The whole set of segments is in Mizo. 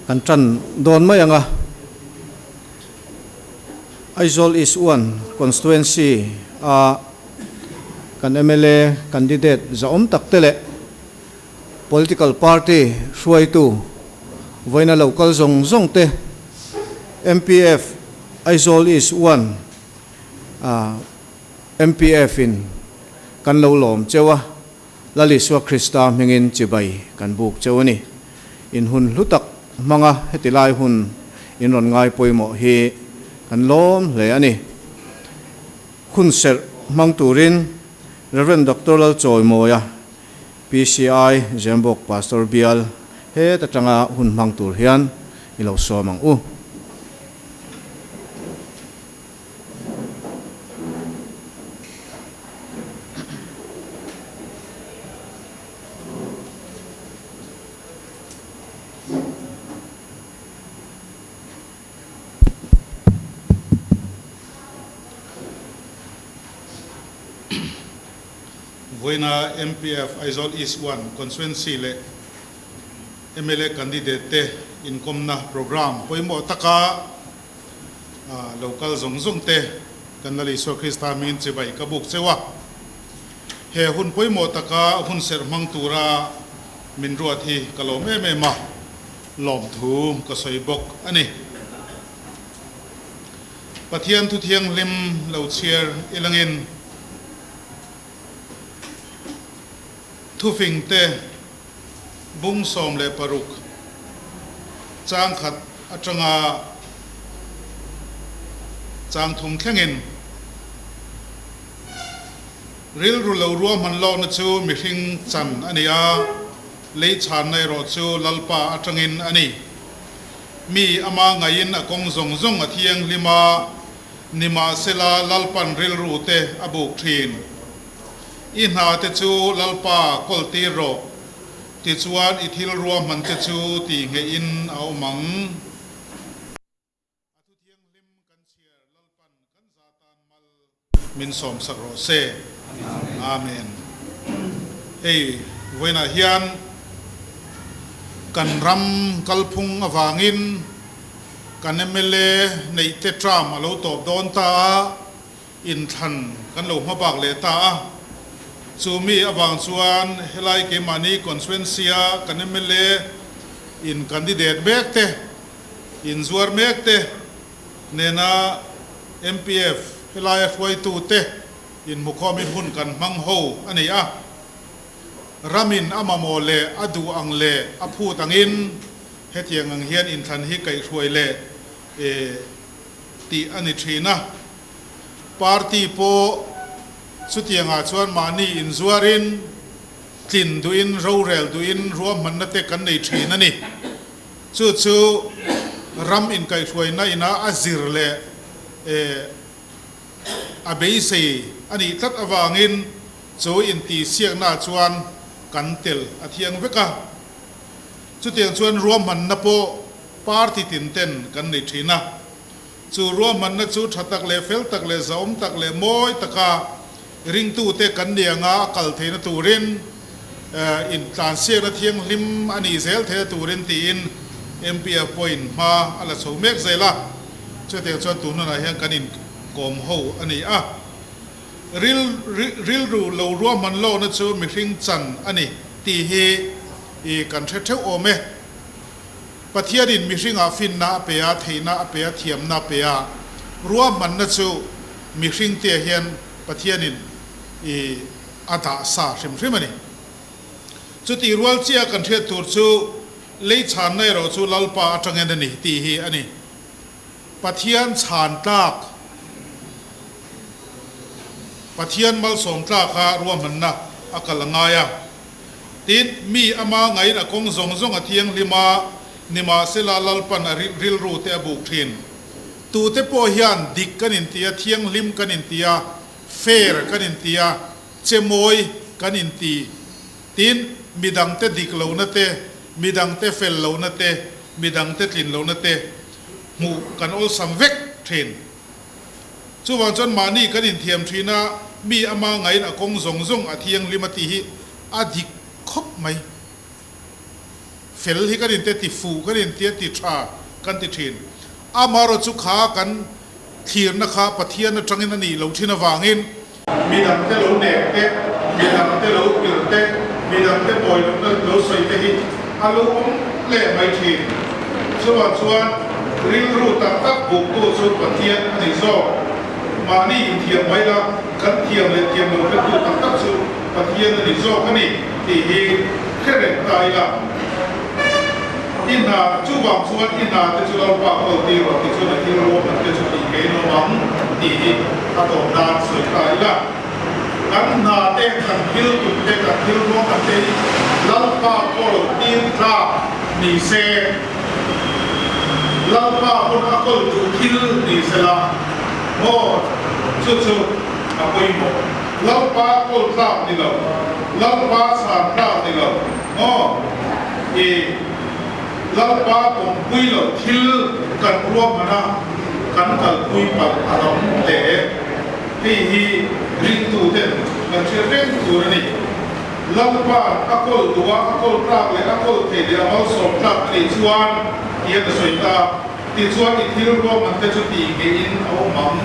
Kan tan dawn mai ang a. Aizawl East One Constituency a kan mla candidate zahawm tak te leh Political party hruaitu vawiina lo kal zawng zawng te MPF Aizawl East One MPF in kan lo lawm cheu a, Lal Isua Krista hmingin chibai kan buk cheu a ni. In hun hlu tak hmanga heti lai hun in rawn ngai pawimawh hi kan lawm hle a ni. Hun serh hmang turin Rev. Doctor Lalchawimawia PCI Zembawk Pastor Bial het atanga hun hmang tur hian i lo sawm ang u. Vawiina MPF Aizawl East One Constituency leh mla candidate te inkawmna programme pawimawh taka lo kal zawng zawng te kan Lal Isua Krista hmingin chibai ka buk cheu a. He hun pawimawh taka hun serh hmang tura min ruat hi ka lawm em em a, lawmthu ka sawi bawk a ni. Pathian thu thianghlim lo chhiar ilangin thufing te bung 16 chang khat atanga chang thum thlengin rilru lo ruahman lawkna chu mihring chan a ni a, lei chhanna erawh chu Lalpa atangin a ni. Mi ama ngaiin a kawng zawng zawng a thianghlim a, nimahsela Lalpan rilru te a buk thin. I hna te chu Lalpa kawl tir rawh, tichuan i thil ruahman te chu tih ngeihin a awm ang. A thu thianghlim kan chhiar Lalpan kan za tan mal min sawmsak rawh se. Amen. Hei vawiinah hian kan ram kalphung avangin kan mla neih te term a lo tawp dawn ta a, inthlan kan lo hma bak leh ta a. Chu mi avang chuan helai keimahni constituency-a kan mla in candidate mek te, inzuar mek te, nena MPF helaia hruaitute inhmukhawmin hun kan hmang ho a ni a. Ramin a mamawh leh a duh ang leh a phut angin hetiang ang hian inthlan hi kaihhruai leh tih a ni thin a. Party pawh chutiangah chuan mahni inzuarin, tlin duhin, rorel duhin ruahmanna te kan nei thin a ni. Chu chu ram inkaihhruaina ina a zir leh a beisei a nih tlat avangin chu intihsiaknaah chuan kan tel a thiang vek a. Chutiang chuan ruahmanna pawh party tin ten kan nei thin a. Chu ruahmanna chu tha tak leh fel tak leh zahawm tak leh mawi taka ringtute kan ni anga a kal theihna turin intlansiakna thianghlim a nih zel theihna turin tiin MPF pawhin hma a la chho mek zel a. Chutiang chuan tun hunah hian kan inkawm ho a ni a. Ril rilru lo ruahman lohna chu mihring chan a ni tih hi i kan hre theuh awm e. Pathianin mihringah finna a pe a, theihna a pe a, thiamna a pe a. Ruahmanna chu mihringte hian Pathianin i a dah sa hrim hrim a ni. Chutih rual chiah kan hriat tur chu lei chhanna erawh chu Lalpa atangin a ni tih hi a ni. Pathian chhan tlak, Pathian malsawm tlaka ruahmanna a kal a ngai a. Tin, mi ama ngaiin a kawng zawng zawng a thianghlim a, nimahsela Lalpan a rilru te a buk thin. Tute pawh hian dik kan inti a, thianghlim kan inti a, fair kan inti a, che mawi kan inti. Tin, midangte dik lohna te, midangte fel lohna te, midangte tlin lohna te hmuh kan awlsam vek thin. Chuvang chuan mahni kan inthiam thin a, mi ama ngaiin a kawng zawng zawng a thianghlim a tih hi a dik khawp mai. Fel hi kan intia, ti fuh kan intia, ti tha kan ti thin. Amaherawhchu chu kha kan thlirna kha Pathian atangin a nih loh thin avangin, midangte lo nek te, midangte lo pir te, midangte pawi lohna lo sawi te hi a lo awm leh mai thin. Chuvang chuan rilru tak tak buktu chu Pathian a ni zawk. Mahni inthiam mai la, kan thiam leh thiam lo hretu tak tak chu Pathian a ni zawk a ni tih hi hre reng ta ila. I hna, chuvang chuan i hna te chu Lalpa kawl tir rawh tichuan a thil ruahman te chu tih ngei lo ang tih hi a tawp nan sawi ta ila. Kan hna te, kan thil tum te, kan thil ruahman te hi Lalpa kawl tir tlak ni se, Lalpa pawn a kawl duh thil ni sela maw chu chu a pawimawh. Lalpa kawl tlak ni lo, Lalpa chhan tlak ni lo maw i Lalpa pawmpui loh thil kan ruahman a, kan kalpui palh a lam hle. Hei hi ringtuten kan hriat reng tur a ni. Lalpa'n a kawl duh a, a kawl tlak leh a kawl thei leh a malsawm tlak a nih chuan tian a sawi ta. Tichuan i thil ruahman te chu tih ngeiin a awm ang.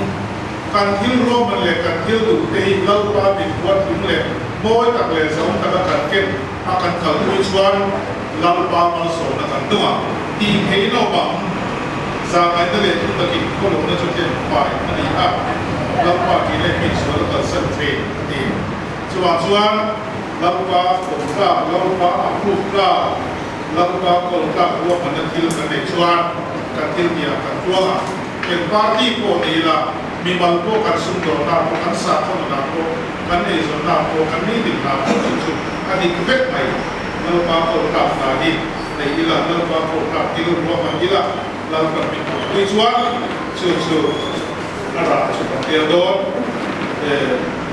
Kan thil ruahman leh kan thil duh te hi Lalpa min huathlung leh mawi tak leh zahawm taka kan ken a kan kalpui chuan Lalpa malsawmna kan tung a, tih ngeiin a awm ang. Zahngaihna leh thu takin khawlawmna chu tlen fai a ni a, Lalpa tih leh mi sual a kalsan thin a ti. Chuvang chuan Lalpa kawm tlak, Lalpa a proof tlak, Lalpa kawl tlak ruahmanna thil kan neih chuan kan thil tihah kan tuang a. Eng party pawh ni ila, mimal pawh kan sumdawnna pawh, kan sahkhawnna pawh, kan eizawnna pawh, kan meeting hna pawh chu chu a dik vek mai. Lalpa kawl tlak hna hi nei ila, Lalpa kawl tlak thil ruahman ila, Lalpan min pui chuan chu chu a rah chu kan tel dawn.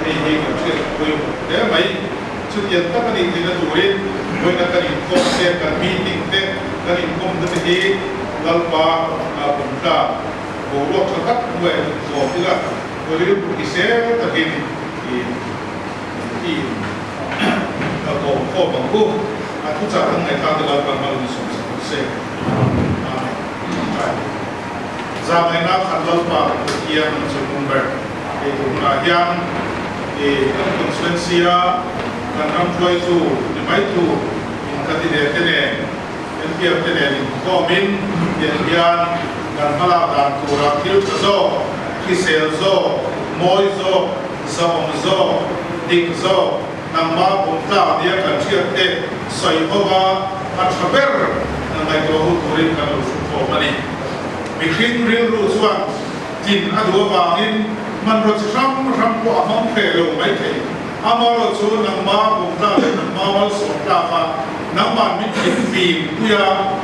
Hei hi kan hriat pawimawh hle mai. Chutiang tak a nih theihna turin vawiina kan inkhawm te, kan meeting te, kan inkawmna te hi Lalpa pumtla boruak tha tak hnuaiah inzawm ila, rilru tisel takin i inkawm khawm ang u. A thuchah kan ngaihthlak te Lalpan hmalun sawmsak rawh se. Amen. Zahngaihna khat Lalpa kan Pathian an chungnung ber. Hei tur hunah hian i kan constituency a kan ram hruaitu ni mai tu in candidate te nen NPF te nen inkhawmin tiang hian kan hmalak dan tura thil tha zawk, hrisel zawk, mawi zawk, zahawm zawk, dik zawk, nangmah bum tlak nia kan hriat te sawi hova a tha ber ngaihtuah hu turin kan lo hrukhawm a ni. Mihring rilru chuan Tin a duh avangin hmanraw chi hrang hrang pawh a hmang hreh lo mai thei. Amaherawh chu nangma bawmtla leh nangma malsawm tlaka nangman min thin fim pui a,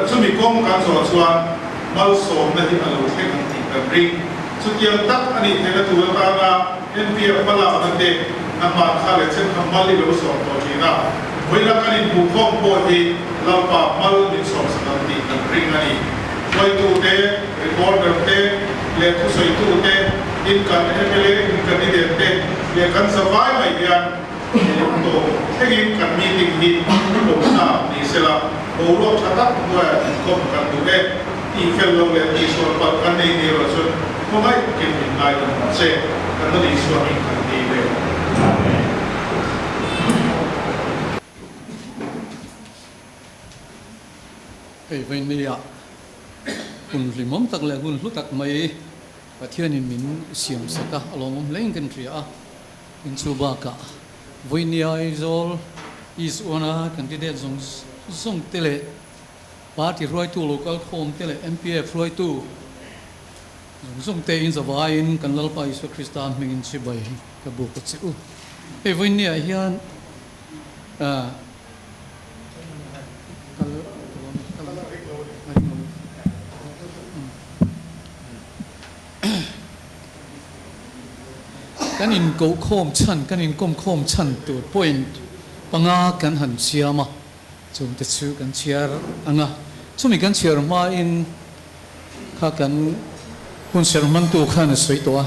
chumi kawng kan zawh chuan malsawmna hi a lo thleng ang tih kan ring. Chutiang tak a nih theihna tur atana NPF hmalakna te nangman kha leh chen kha mal i lo sawm tawh thin a, vawiina kan inhmuhkhawm pawh hi Lalpa mal min sawmsak ang tih kan ring a ni. Hruaitute, reporter te leh thusawitute, in kan mla, in candidate te leh kan zavai mai hian tawp thlengin kan meeting hi awmna ni sela, boruak tha tak hnuaiah inkawm kan duh e. Tih fel lo leh tih sual palh kan nei ni erawh chuan khawngaih takin min ngaidam ang che, kan la Isua hming kan ti ve. Amen. Hei Vainia hun hlimawm tak leh hun hlu tak mai Pathianin min siam sak a, a lawmawm hle in kan hria a. In chu bakah Vainia Aizawl East One-a candidate zawng zawng te leh party hruaitu local khawm te leh MPF hruaitu zawng zawng te in zavaiin kan Lalpa Isua Krista hmingin chibai ka buk a che u. Hei Vainia hian Kan inkohkhawm chhan, kan inkawmkhawm chhan tur point panga kan han siam a, chungte chu kan chhiar ang a. Chumi kan chhiar hmain kha kan hun serh hmantu khan a sawi tawh a,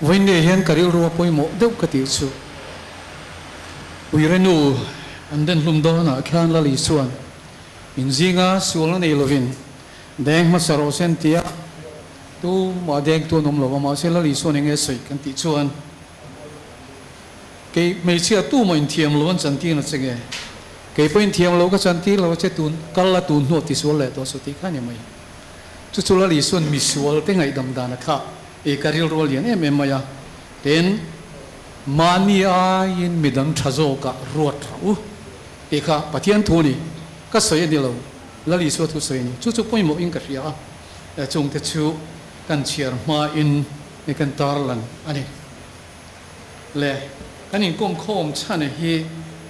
vawiin hian ka rilru a pawimawh deuh ka tih chu. Uirenu an den hlum dawnah khan Lali chuan. In zinga sualna nei lovin deng hmasa rawh se an ti a, tumah dengtu an awm lo va, mahse Lal Isuan enge sawi kan tih chuan kei hmeichhia tumah inthiam lo an chantir a che nge? Kei pawh inthiam lo ka chantir lo a che tun kal a tun hnuah tisual leh tawh suh tih kha a ni mai. Chu chu Lal Isuan misual te ngaihdam dan a kha ei ka rilru a lian em em mai a, tin mahni aiin midang tha zawkah ruat rawh u tih kha Pathian thu a ni, ka sawi a ni lo, Lal Isua thu sawi a ni. Chu chu pawimawhin ka hria a, chungte chu kan chhiar hmain kan tarlan a ni. Le kan inkawm khawm chhan hi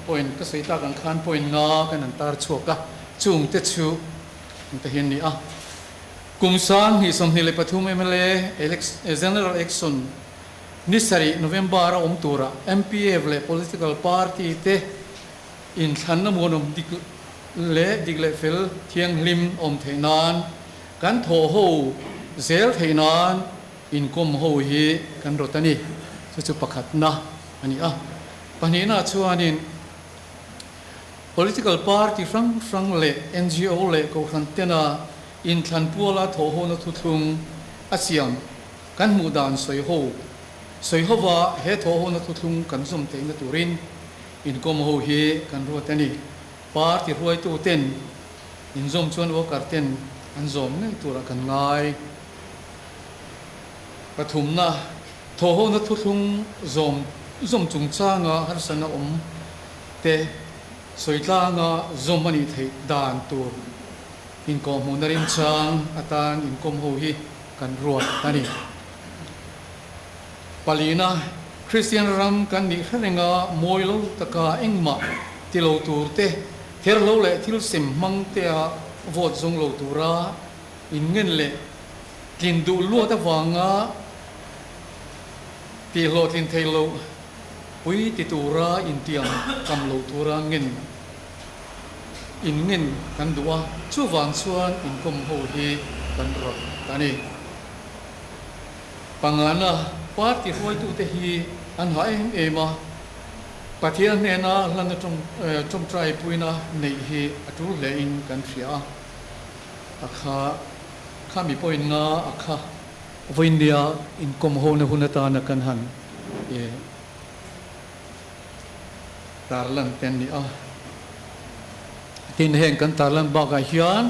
point ka sawi tak ang khan point nga kan han tar chhuak a, chungte chu Engte hi an ni a, kum 2023 mla General Election ni sarih November a awm tura MPF leh political party te inthlanna muanawm dik leh dik leh fel thianghlim awm theih nan kan thawh ho zel theih nan inkawm ho hi kan rawt a ni. Chu chu pakhatna a ni a. Pahnihna chuanin. Political party hrang hrang leh ngo leh kohhran tena inthlan puala thawhhawna thuthlung a siam kan hmuh dan sawi ho sawi hova he thawhhawna thuthlung kan zawm theihna turin inkawm ho hi kan ruat a ni. Party hruaitu ten inzawm chuan worker ten an zawm ngei turah kan ngai. Pathumna, thawhhawna thuthlung zawm zawm chungchanga harsatna awm te sawi tlanga zawm a nih theih dan tur inkawhhmuhna rinchang atan inkawm ho hi kan ruat a ni. Palina, Kristian ram kan nih hre renga mawi lo taka engmah ti lo tur te, ther lo leh thil sem hmang tea vote zawng lo tura inngen leh tlin duh luat avanga tih hlawhtlin thei loh Pui ti tura intiam kam lo tura ngen in ngen kan duh a, chuvang chuan inkawm ho hi kan rawt a ni. Pangana party hruaitute hi an hah em em a, Pathian hnena hlana tawngtai puina neih hi a tul hle in kan hria a, a kha kha mi pawhin nga a kha vawiinnia inkawm hona hun atana kan han E tarlan te an ni a. Tin, heng kan tarlan bakah hian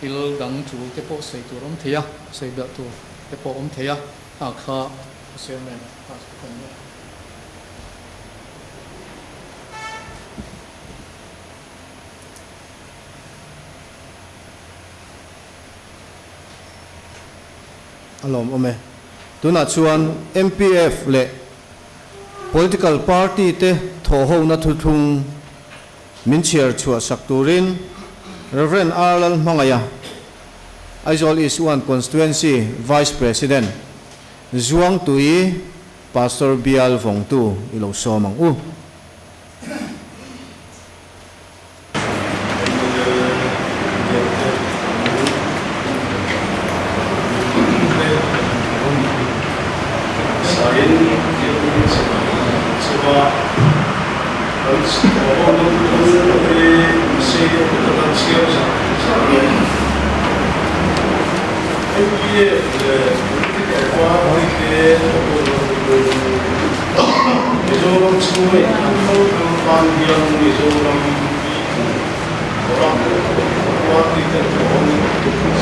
thil dang tul te pawh sawi tur awm thei a, sawi belh tur te pawh awm thei a, a kha a chairman class bawk a ni a. A lawmawm e. Tunah chuan MPF leh Political Party te thawhhona thuthlung min chhiar chhuah sak turin Rev. R. Lalhmangaiha, Aizawl East One Constituency Vice President, Zuangtui Pastor Bial Vawngtu i lo sawm ang u. Mizoram chhunga inthlan fo thang tan hian Mizoram People Forum party ten thawhawm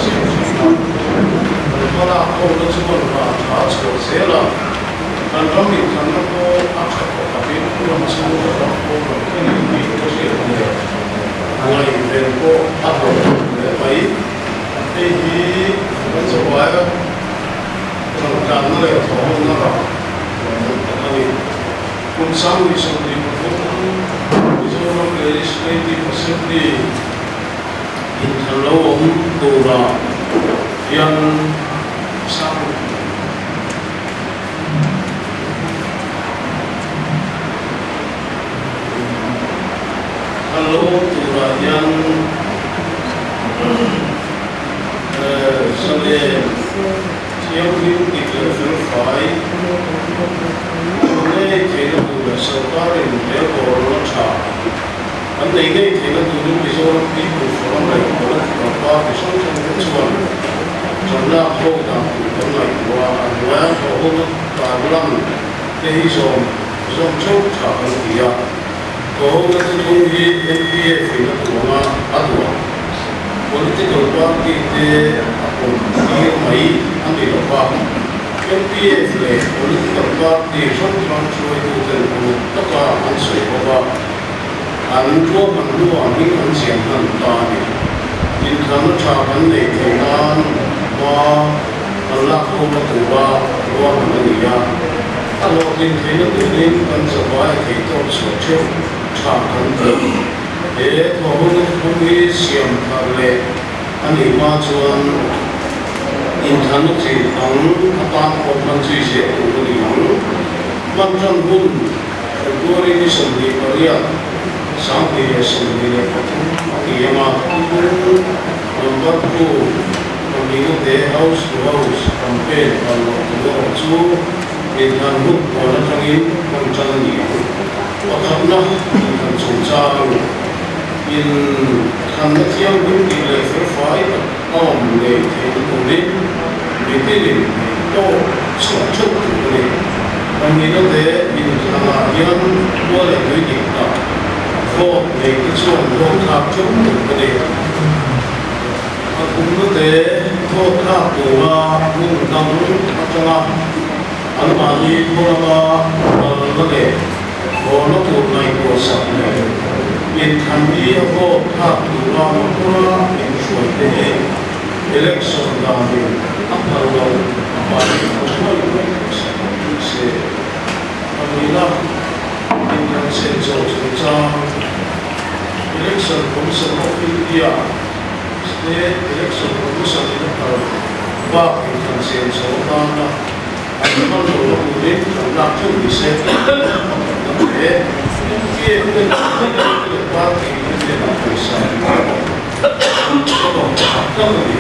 siam thin a, kan hmalak hona chuan rah tha chhuah zel a, kan ram inthlanna pawh a tha khawp atin ram chhunga ram pawn ram thlengin tih ka hriat leh ngaihven pawh a hlawh hle mai. Hei hi kan zawhai Changkanna leh thawhhawmna rah lawmawm tak a ni. Kum 2023 Mizoram Legislative Assembly inthlan lo awm turah hian sang thlan lo awm turah hian Zalen thianghlim dik leh felfai awm ngei theihna tur leh sorkarin he bawrna tha An nei ngei theihna turin Mizoram People Forum leh Political Party hrang hrang te chuan ṭanlak ho dan tur kan ngaihtuah a, a hnuaia thawhhona tarlang te hi zawm zawm theuh tha kan ti a. Thawhhona thuthlung hi NPA fihna tuanga a duah. Political Party te a pawm tir mai a ni lo va, NPF leh Political Party hrang hrang hruaituten uluk taka an sawi bawk a. An ruahman hnuah hming an ziah hman ta a ni. Inthlanna tha kan neih theih nan hma kan lak hona tura ruahman a ni a. A hlawhtlin theihna turin kan zavai a thei tawk chhuah theuh tha kan ti. He thawhhona thuthlung hi siam thar leh a nih hma chuan inthlanna chi dang atan pawh hman zui zel tur a ni ang. Hman tan hun. February ni 28, 2023 a ti ang a, number two pahnih te house to house campaign kal loh tur erawh chu inthlan hun puan atangin hman tan a ni ang. Pakhatna inthlan chungchang inthlanna thianghlim tih leh felfai tak a awm ngei theihna turin mitinin theihtawp chhuah theuh tur a ni. Pahnih te inthlanah hian khua leh tui dik tak vote nei te chuan vote thlak theuh tur a ni. Pathumna te vote thlak tura hmun dang atanga anmahni khaw lama kalna leh hawnna tur ngaihtuah sak leh inthlan ni a vote thlak tura motor-a inhruai te hi election danin a phal lo a pahin a hruai ngaihtuah sak lo tih se. Pahnihna, inthlan senchaw chungchang Election Commission of India, State Election Commission in a phal bak inthlan senchaw atana an hman lo na turin kan lak theuh ni se tih pakhatna hle. NPA ten candidate leh party te hnenah pawisa an mamawh an mamawh tak tak a ni.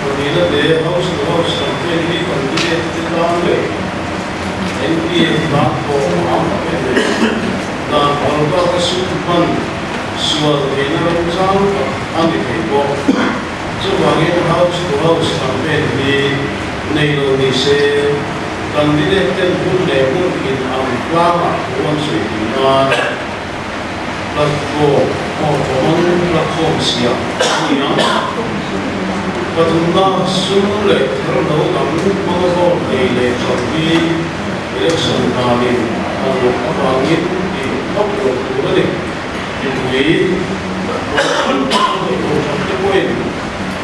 Pahnihna te House to House campaign hi candidate te tan leh NPA tan pawh a ang tak em em. Dan phal baka sum hman sual theihna remchang tak a ni thei bawk. Chuvangin House to House campaign hi nei lo ni se, candidate ten hun leh hmun in ang tlangah thu an sawi tih nan platform or common platform siam a ni ang. Pathumna sum leh therhlo dang hmanga vote nei leh ṭhat hi election danin a phal loh avangin tih hauh loh tur a ni. Mipui te pawhin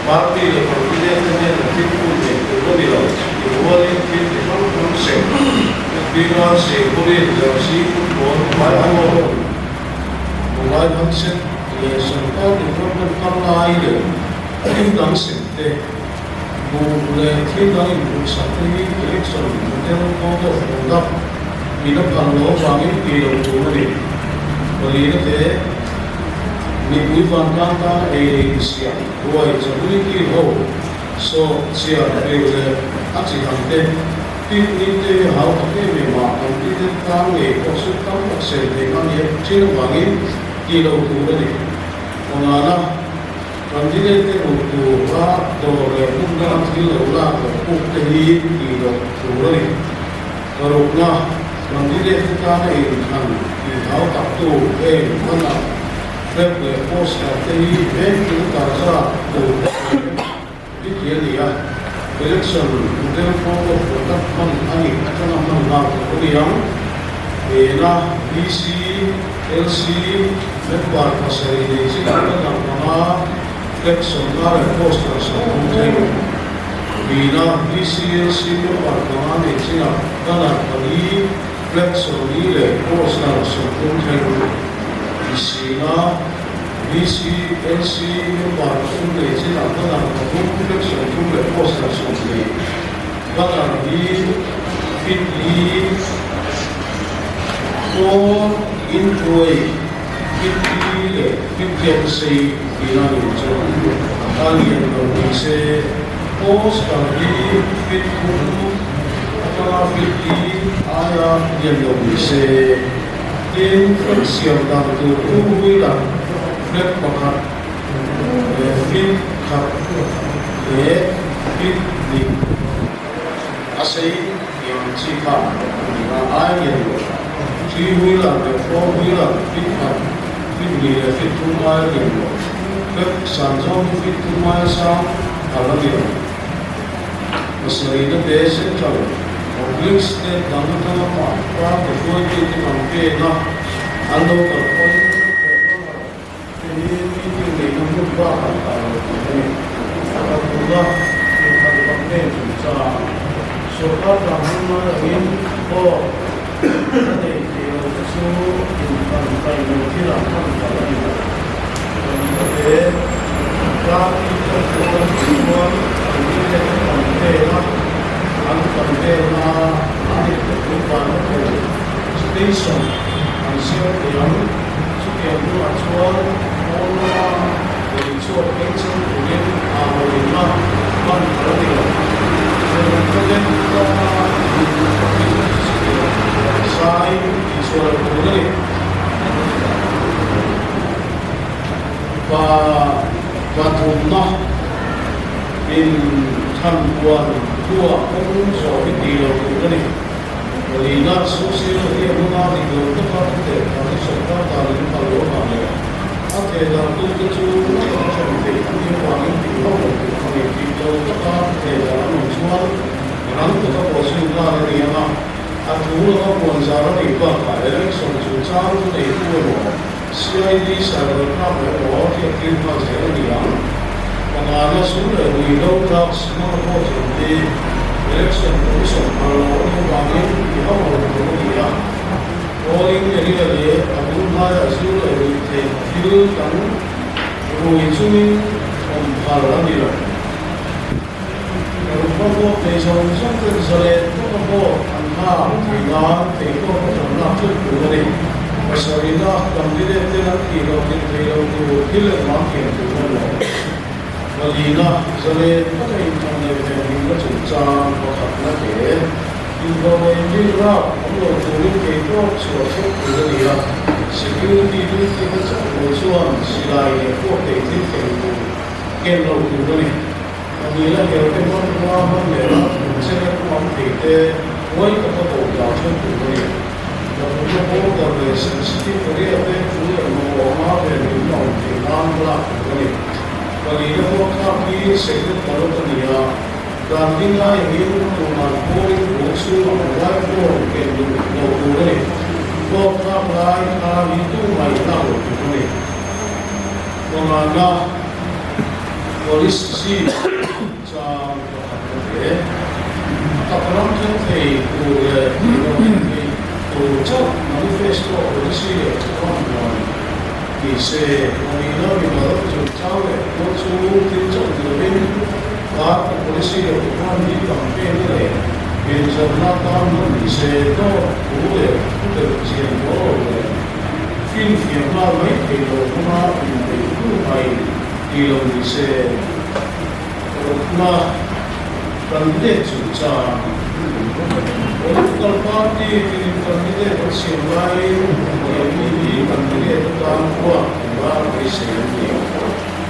party leh candidate te hnena thil hun neih tur a ni lo tih rualin thil ti hrang hrang sek entirna Seipurin jersey football mobile phone mobile handset leh sorkar development kal lai leh thil dang sek te buh leh thil dang inbuhsak te hi election model code of conduct in a phal loh avangin tih loh tur a ni. Palina te mipui vantlang tana ei leh insiam ruai chahui kil ho saw chhiar rio leh a chi dang te picnic te hi hau tak em em a kan ti te tan ngei pawh sum tam tak sen theih a nia thin avangin tih loh tur a ni. Pangana candidate te hmuh tura dawr leh hmun danga thil lo lak leh puk te hi tih loh tur a ni. Parukna, candidate te tana inthlan tihhau taktu heng hmanah flag leh poster te hi vengtu tarza tur hriat bik hi a ni a, election model code of conduct hman a nih atanga hman nghal tur a ni ang. Ena, VC, LC, member pasarih nei chin an la lang panga flag sawmna leh poster sawmthum thleng. Nihna, VCLC member panga nei chinah banner pali, flag 40 leh poster 30 thleng Tisina, VCLC member pathum nei chinah banner pathum, flag 30 leh poster 20. Banner hi fit li four into eight, fit li leh fit riat sei tihna a ni chu. A lian lo ni se poster hi fit thum atanga fit li aia lian lo ni se. Tin, flag siam dan tur two wheeler flag pakhat leh feet khat leh feet hnih a sei tih ang chi kha a ni a, ai lian lo. Three wheeler leh four wheeler feet khat, feet hnih leh feet thum ai lian lo. Flag san zawng hi feet thum aia sang phal a ni lo. Pasarihna te Central Oblique State dang atanga party hruaitute campaign a an lo kal pawhin banner te hi meeting neihna hmun bakah dah lo tur a ni. Pathumna inthlan campaign chungchang sorkar dan hmun ngai angin vote la nei thei lo te chu inthlan kaihlo thilah hman palh a ni lo. Pahnihna te party te chuan chuan candidate te campaign a, an campaign a an inthupui vanna tur station an siam thei ang. Chutiang hnuah chuan pawn lama lei chhuak phei cheng turin aa hawiinna hman phal a ni lo. Thenawmte tana inthupui sai tihsual tur a ni. Pa pathumna in than huan hnuah kawng zawh hi ti lo tur a ni. Palina social media hmanga dik lo taka thu leh thar hi sawrkar danin phal lo avang leh a theh darhtute chu na taka hrem theih an nih avangin tih hauh lo tur a ni. Dik lo taka thu theh dar an awm chuan rang taka bawhzui nghal a ni ang a. A thu laka puan zar a nih bakah election chungchang thu neitu emaw, CID cyber crime emaw hriattir nghal zel a ni ang. Pangana sum leh ruihhlo, drugs, hmang a pawh thiam hi election commission phal lo a nih avangin ti hauh lo tur a ni a. Polling area leh a bul hnaiah zu leh ruih theih thil dang rui chungin awm phal a ni lo. Ruhma vote nei zawng zawng ten zalen tawka vote an thlak thei nan theihtawp a tam lak theuh tur a ni. Pasarihna candidate ten an tih loh tlin thei lo tur thil engmah thiam tur a ni lo. Palina zalen taka inthlan leh venhimna chungchang pakhatna te inhlawhna inringrap awm lo turin theihtawp chhuah theuh tur a ni a, security duty te chauh lo chuan silai leh puak thei thil ken tur ken lo tur a ni. A ni la hel te hman hma hman leh la thun che lek awm thei te huai taka bo dah theuh tur a ni. Pathumna border leh sensitive area te thu leh mamawh anga venhimna awm theih nan hmalak tur a ni. Palina pawh thlak hi secret ballot a ni a, dan ding lai angin tuman polling booth chhungah mobile phone ken duh lo tur a ni. Vote thlak lai thla hi tumah in lak lo tur a ni. Pangana. Police chief chang pakhat ka ve. A tak ram thleng thei tur leh ro thleng thei tur chauh manifesto policy leh program huan ni se, a nihna mimal chungchang leh pawl chu thil chauh ni lovin party policy leh program hi campaign na leh pianzawmna tan hman ni se, dawt thu leh thu belh chian dawn lo leh finfiah nghal mai thei lo hmanga inbeih hnu mai ti lo ni se, rawtna candidate chungchang political party tinin candidate an siam laiin keini hi candidate atan ruat tura beisei an ni.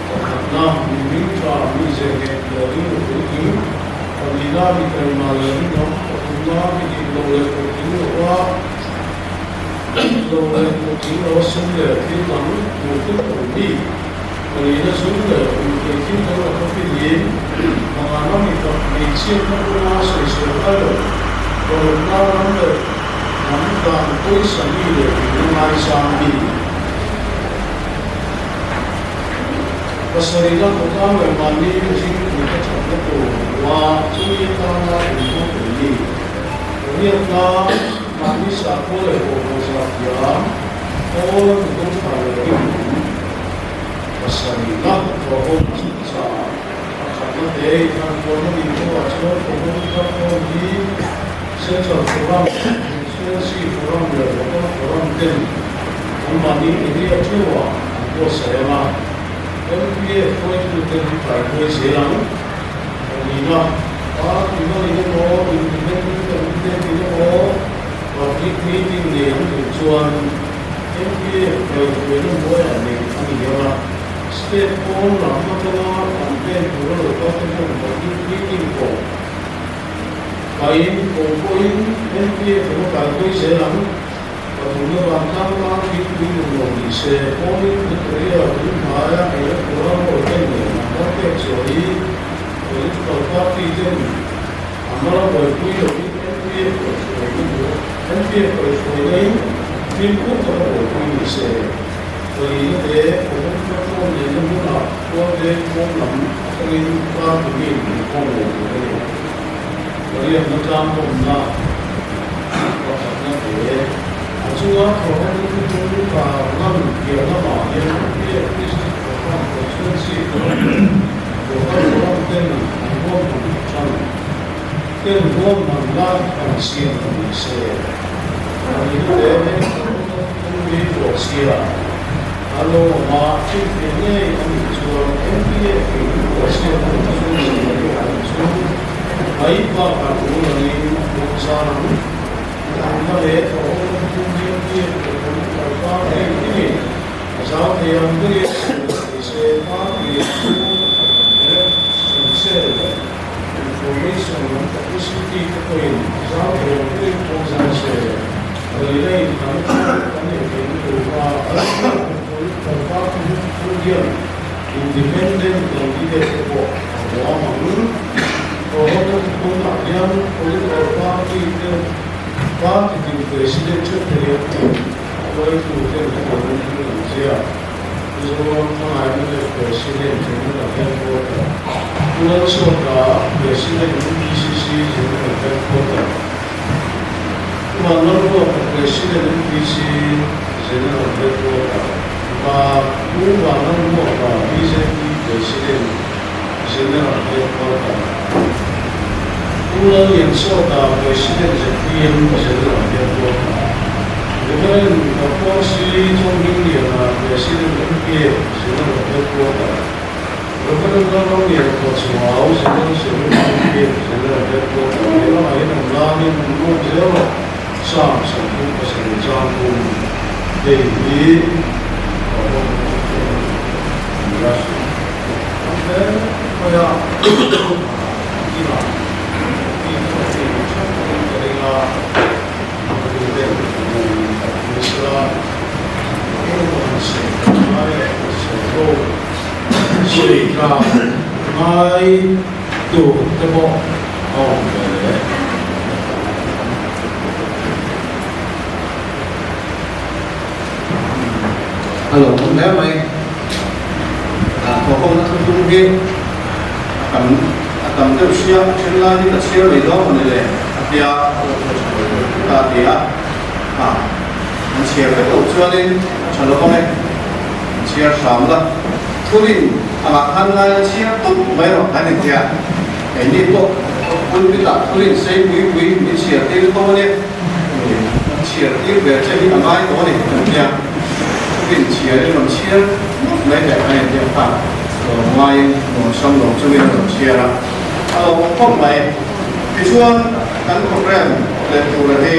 Pakhatna, mi hming tha, mi ze nghet leh rilru puitling, pahnihna, mi taima leh rinawm, pathumna, mi dik lo leh puitling lova lo leh puitling lo sum leh thil dang hmuh thil tur mi. Palina zum leh ruihtheih thil dang laka filim, Pangana mipa hmeichhiatna kawnga sawisel ngai lo, parukna ram leh hnam dan pawisa mi leh dikna ngaisang mi. Pasarihna khawtlang leh mahni mihring puite thatna tur hmuha chumi atana inhmang thei mi. Pariatna mahni sakhua leh pawhhawh zathiam, Paula nutawng tha leh rinawm. Pasarihna thawhawm chungchang pakhatna te inthlanpuanna nih hnuah chuan Common Platform hi Central Forum, Constituency Forum leh Local Forum ten anmahni area theuhah an buatsaih ang a, MPA hruaituten an kaihruai zel ang. Pahnihna, party hmangin emaw, independent candidate in emaw public meeting nei an duh chuan. MPF kaihhruaina hnuaiah neih a ni ang a, state pawn lam atanga campaign tura lo kal te pawh voting meeting pawh pahin kawng pawhin MPF anga kaihruai zel ang. Pathumna vantlang tan thingpui nun lo ni se, polling material tun hnaia electoral roll ten leh number pek chhuah hi political party ten a mal buaipui lovin MPF kaihhruaina tur MPF kaihhruaina in fimkhur taka buaipui ni se. Palina te common platform neihna hmunah khual veng pawn lam atangin party mi inkhawm lo tur a ni. Pariatna tlangkawmna pakhatna te a chunga thawhna thuthlung kar lan piah lamah hian MPF District Program Constituency Forum leh Local Forum ten an ruahman tan ten ruahman la an siam ta ni se. Palina te heng thawhna thuthlung hi Ruahsia a lo awm a, finfiah ngei a nih chuan MPF in Ruahsia Constituency a ruahman chu Mai bakah tun angin a puang zar ang. Thlanna leh thawhawmna thuthlung hian biak leh political party tinin a zau thei ang berin sawi thei se, party chhung election cell leh information lam publicity te pawhin a zau thei ang berin puang zar se, Palina inthlanna chhung kan neih theihna tura political party thuthlung hian Independent candidate te pawh a huam ang. Thawhawmna thuthlungah hian political party te party tin president theuh te hian hruaitu ten hetiang in thil an ziak. Mizoram Thangai mnf President General Headquarter, Pu Lalsawta President MPCC General Headquarter, Pu Vanlalruata President MPC General Headquarter, Ba Pu Vanlalruata bjp President General Headquarter, Pu Lalliansawta President zpm General Headquarter, Reverend Doctor C Chawnghmingliana President MPF General Headquarter, Reverend Lalramlian Kawchuau General Secretary MPF General Headquarter he lamah hian awm lanin nuam zel rawh. Psalm 27 chang kum hei hi ka awm ni a. An hle mai a, inah mi chu a ti theuh in ka ring a, ka duh deuh ni sela, engemaw han sawi tak ngai leh han sawi ho sawi tlak ngai tur te pawh a awm ve le. A lo awm hle mai. Thawhawmna thuthlung hi a tam a tam deuh sia, a then lai hi ka chhiar mai dawn maw ni le a tia ta a ti a. Ha, an chhiar vek loh chuanin a tha lo vang e, an chhiar hram la. Thurin angah khan lai a chhiar tawp mai rawh an intia. Keini pawh pulpit ah thurin sei pui pui min chhiar tir tho a nia. An chhiar tir ve che hi a ngai tawh a ni kan tia. Thurin chhiar in rawn chhiar ngawt mai leh a intia kha lawm ngaiin nuam sam lo chungin a rawn chhiar a. A lo awm khawp mai. Tichuan kan program leh tura hi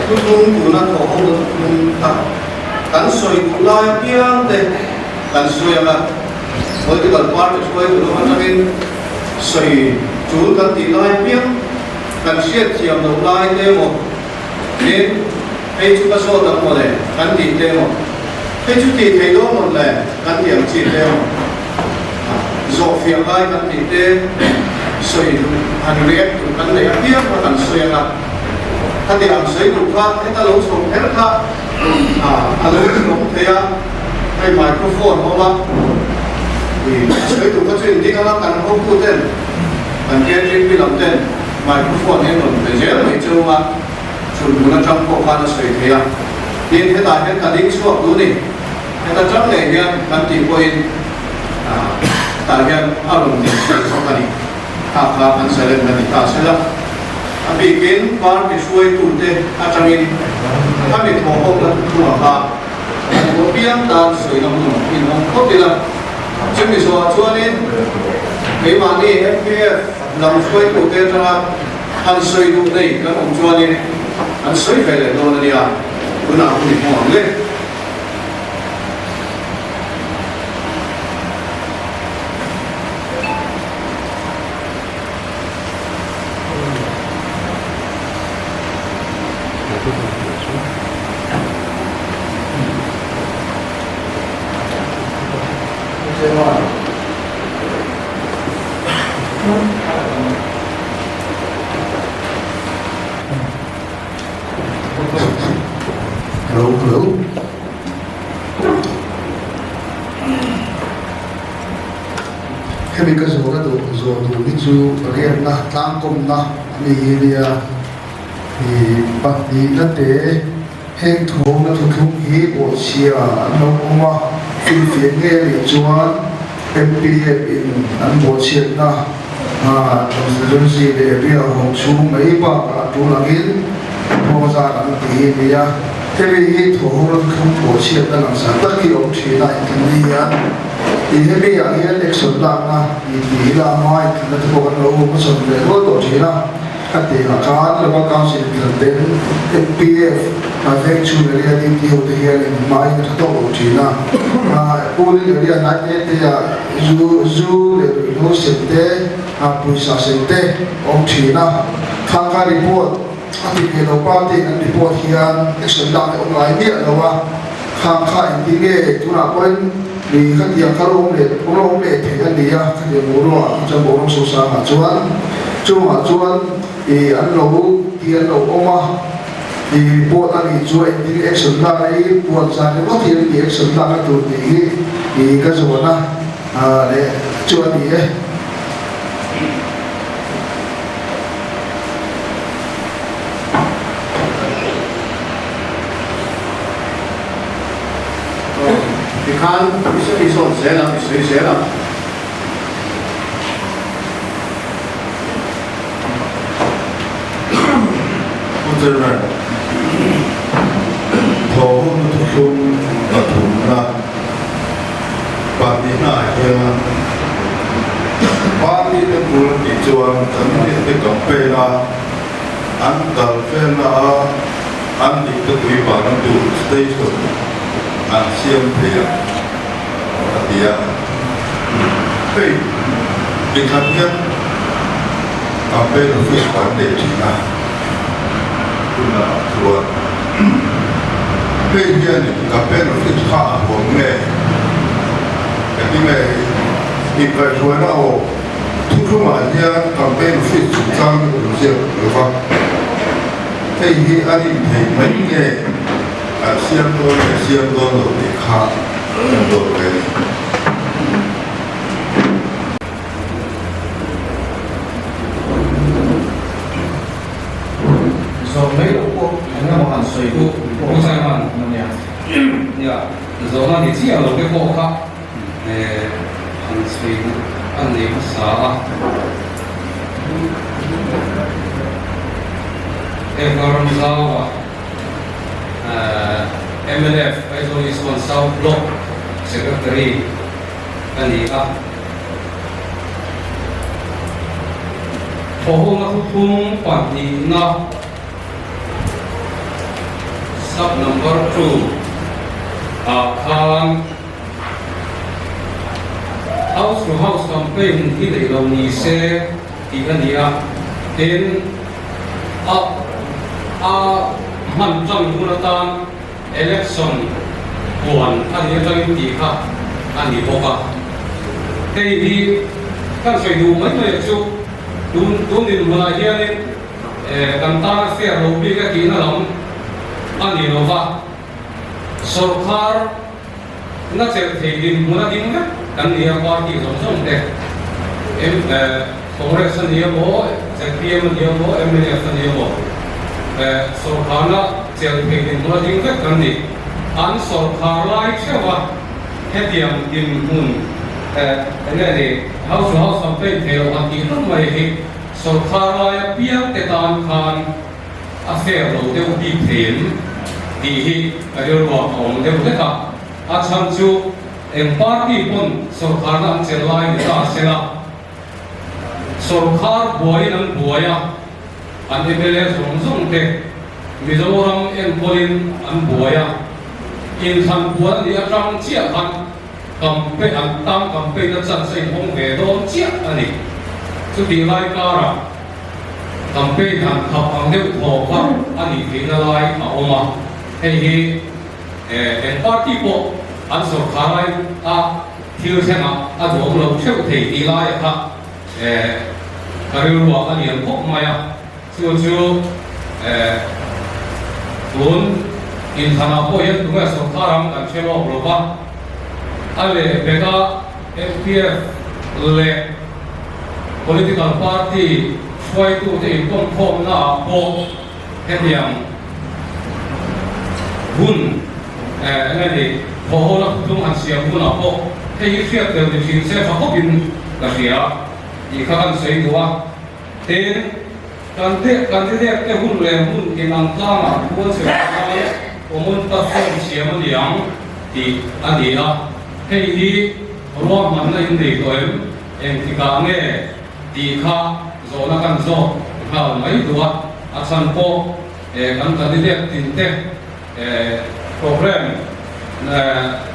thuthlung tuna thawh ho na thuthlung kha kan sawi duh lai apiang te kan sawi ang a. Political party hruaitu lam atangin sawi tul kan tih lai piang kan hriat thiam loh lai te emaw tin hei chu ka zawt ang maw le kan tih te emaw hei chu tih theih dawn mawn le kan tih ang chi te emaw zawh fiah lai kan tih te sawi duh han react duh kan neih apiang kha kan sawi ang a, khati ang sawi duh kha heta lo chho kher kha a lo inawm thei a, hei microphone a awm a, ih a sawi duh kha chu in ding anga kan hotu ten kan KGP lam ten microphone hi an rawn pe zel mai chu a, chhun hmun atang pawh khan a sawi thei a, tin hetah hian ka ding chhuak duh ni, heta tang leh hian kan tih pawhin tah hian a rawn din thei bawk a ni. Kha kha an zalen a ni ta sela, a bikin party hruaitute atangin a mi thawhawmna thuthlungah kha an duh apiang tan sawina hun inhawng phawt ila. Chumi zawhah chuanin keimahni MPF lam hruaitute atanga han sawi duh nei kan awm chuanin. Kan sawi ve leh dawn a nia, tunah hun i hmang ang le. Hello, hello. Hemi ka zawhna duh zawh duh hi chu riakna tlangkawmna a ni hi nia i pahnihna te heng thawmna thuthlung hi bawhchhia an lo awm a finfiah ngei a nih chuan MPF in an bawhchhiatna constituency leh area hawng chhung mai bakah tul angin thawng zat an ti hi a ni a. Hemi hi thawhawng ram thlung bawhchhiatna langsar tak hi a awm thin a, engtin hian tih hemi ah hian action lakna tih tih ila a hma inthlanna te pawh kan lo hmachhawn ve rual tawh thin a. Ka tih ah khan Local Council inthlan ten MPF veng chhung area duty ho te hian in hmain a tha tawk lo thin a. Polling area hnai te te ah zu zu leh ruihhlo sem te, pawisa sem te a awm thin a. Thangka report a ti ve lo party in an report hian action lak te awm ngai miah lo a. Khang kha engtin nge tunah pawhin mi khatiang kha lo awm leh lo awm leh thei a ni a, khatiang boruak ah chuan boruak sosang ah chuan chungah chuan ih an lo ti an lo awm a, ih report a nih chuan engtin nge action lak a i puan zan ringawt hi an ti action lak a tur tih hi ih ka zawn a leh chu a ni e. Tikhan i zawt zel ang, i sawi zel ang. Pu Chairman, Thawhhawmna thuthlung pathumna pahnihnaah hian party te bul a tih chuan candidate te campaign a, an kal felna a an dikna tuipan tur station an siam phei ang a ti a. Hei tikhat hian campaign office kan nei thin a, tunah chuan hei hianin campaign office kha a huam nge engtin nge hei inkaihhruaina aw. Thuthlungah hian campaign office chungchang hi awm ziak lo va, hei hi a rin theih mai nge an siam dawn nge siam dawn lo tih kha kan dawt ve a ni. Zawh mai loh pawh eng emaw han sawi duh pawh a nia. Nia, zawhna ni chiah lo te pawh kha. Han chhui duh a nei hmasa a. Eva Ramzaua, mnf Aizawl East One South Block Secretary a ni a. Thawhawmna thuthlung pahnihna Sub Number 2 ah khan House to house campaign hi neih lo ni se tih a ni a, tin a a hman tlang hun atan election puan a nih atangin tih kha a ni bawk a. Hei hi kan sawi duh mai mai chu tun tun dinhmunah hianin kan tana fair lo bik a tihna lam a ni lo va. Sawrkar na chelh thei dinhmun a ding vek kan ni a, party zawng zawng te, Congress a ni emaw, zpm a ni emaw, mnf a ni emaw, sawrkar na chelh thei dinhmun a ding vek kan ni. An sawrkar lai theuh a, hetiang dinhmun enge ni, house to house campaign thei loh han tih hlauh mai hi sawrkar laia piang te tan khan, a fair lo deuh bik thei em tih hi ka rilruah a awm deuh hlek a, a chhan chu eng party pawn sawrkharna an chelh lai ni ta se la, sawrkhar buaiin an buai a, an mla zawng zawng te. Mizoram enkawlin an buai a, inthlan puan a nih atang chiah khan campaign an tan campaign a chance a inhawng ve dawn chiah a ni. Chutih lai karah campaign han khap ang deuh thaw kha a nih theihna lai a awm a, hei hi eng party pawh an sawrkhar lai a thil thlengah a duhawm lo theuh thei tih laia kha ka rilruah a lian khawp mai a. Chu chu tun inthlanah pawh hian tunge sawrkar ang kan hre lawk lo va, a leh beka MPF leh political party hruaitute inkawmkhawmnaah pawh hetiang hun enge ni thawhhona thuthlung han siam hunah pawh hei hi hriat tel ni thin se tha khawpin ka hria tih kha kan sawi duh a. Tin, kan candidate te hun leh hmun inang tlangah khual chhe lai common platform siam a ni ang tih a ni a. Hei hi ruahmanna in nei tawh em? Engtikah nge tih kha zawhna kan zawk nghal mai duh a, a chhan pawh kan candidate tin te program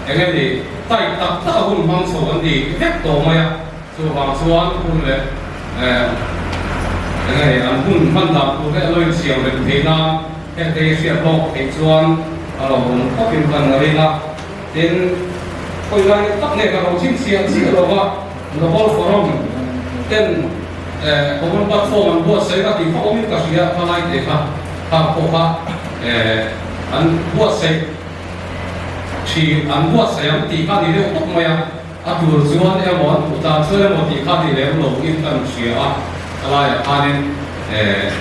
eng nge ni tight tak tak a hun hmang chho an ni vek tawh mai a. Chuvang chuan hun leh eng nge an hun hman dan tur te a lo insiam reng theih nan hengte hi hriat lawk theih chuan a lo awm khawpin kan ring a. Tin, khawi lai tak nge ka lo chhinchhiah chiah lo va, Local Forum ten Common Platform an buatsaih ka tih khawp awmin ka hria, kha lai te kha khang pawh kha an buatsaih thin, an buatsaih ang tih kha a ni deuh tawp mai a. A tur chuan emaw an duh tan chuan emaw tih kha ni lem lo in kan hria a, a laiah khanin eh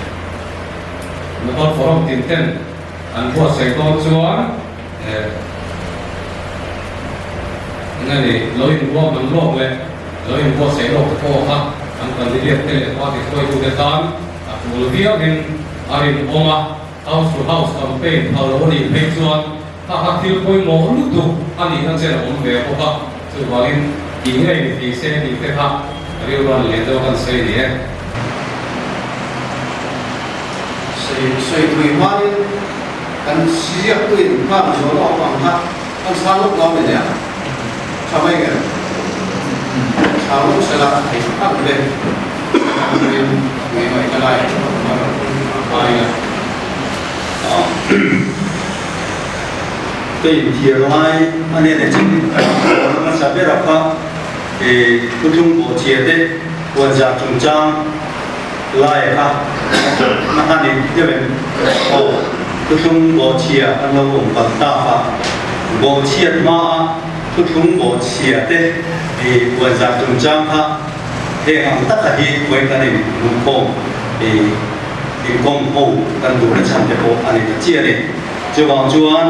Local Forum tin ten an buatsaih dawn chuan eh eng nge ni lo inbuak man lawk leh lo inbuatsaih lawk te pawh kha an candidate te leh party hruaitute tan a tul viauin a rinawm a, house to house campaign phal lo a nih phei chuan Kha kha thil pawimawh lutuk a nihna chen a awm ve bawk a, chuvangin tih ngei ni thei se tih te kha rilru an lian deuh a kan sawi ni e. Sawi sawi thui hmain kan ziaktuin nghal zual awm ang kha kan chhang lawk lo ni nia, tha mai nge? Chhang lawk sela thei ang le, kan rin ngei mai na lai a rawn ngai a. Ka inthiar lai a nen a chin a hmasa ber a kha Thutlung bawhchhia te huanzah chungchang lai a kha na kha ni deuh em? Aw, Thutlung bawhchhia an lo awm palh ta kha. Bawhchhiat hma a Thutlung bawhchhia te huanzah chungchang kha heng ang taka hi khawi kan inhmuhkhawm Inkawm ho kan duhna chhan te pawh a ni ta chiah a ni. Chuvang chuan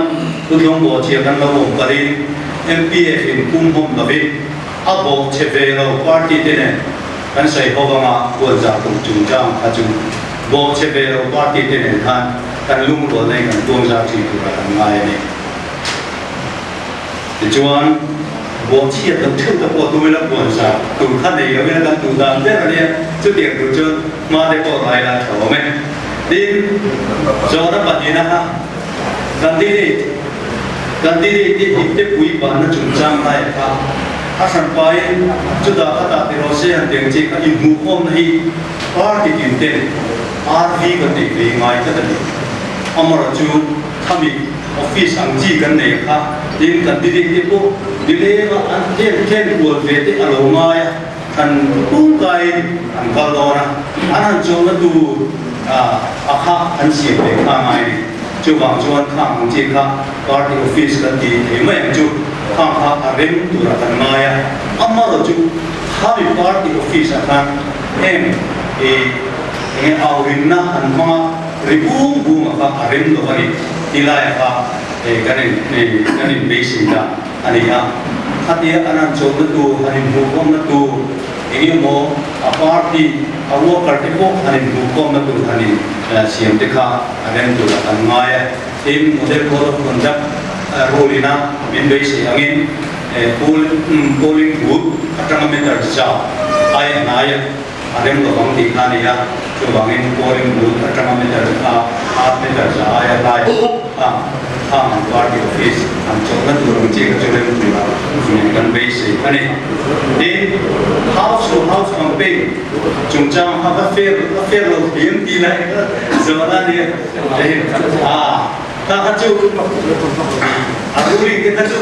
Thutlung bawhchhia kan lo awm kalin MPF in pum hawm lovin a bawhchhe ve lo party te nen kan sawi ho anga huanzah kum chungchang kha chu bawhchhe ve lo party te nen khan kan lungrualna in kan tuangzar thin tura kan ngai a ni. Tichuan, bawhchhiat loh theuh te pawh tum ila puanzar tur kha nei lo ila kan duh dan ber a nia, chutiang tur chuan hma te pawh rai la tha awm e. Tin, zawhna pahnihna kha candidate, candidate te ip te pui banna chungchang lai kha a hran pain chutah khatah ti rawh se han teng chi kha inhmuhkhawmna hi party tin ten RV kan neih ve ngai tlat a ni. Amaherawhchu khami Office ang chi kan nei kha tin kan diding te pawh nileng a an tlem tlem kual ve te a lo ngai a, kan tungkaiin an kal dawn a, an han chawlhna tur a kha an siam ve kha ngai a ni. Chuvang chuan khang ang chi kha party office kan ti thei mai ang chu, khang kha a rem turah kan ngai a, amaherawh chu khami party office ah khan heng ih enge aurinna an hmang a, Ri bung bung a kha a rem lo a ni ti lai a kha kan in kan in beisei ta a ni a. Khatia an han chawlhna tur, han inhmuhkhawmna tur eng emaw a party a worker te pawh han inhmuhkhawmna tur han in siam te kha a rem tur a kan ngai a. Tin, Model Code of Conduct rule ina min beisei angin polling booth atanga meter za aia hnai a. a rem lovang tih kha a ni a, chuvangin polling booth atanga meter a half meter za aia hlai kha khang ang party office an chawlhna tur ang chi kha chu rem tura kan beisei a ni. Tin, house to house campaign chungchang kha ka fair a fair lo hlim tih lai kha zawhna a ni a, a kha kha chu a ruling te kha chu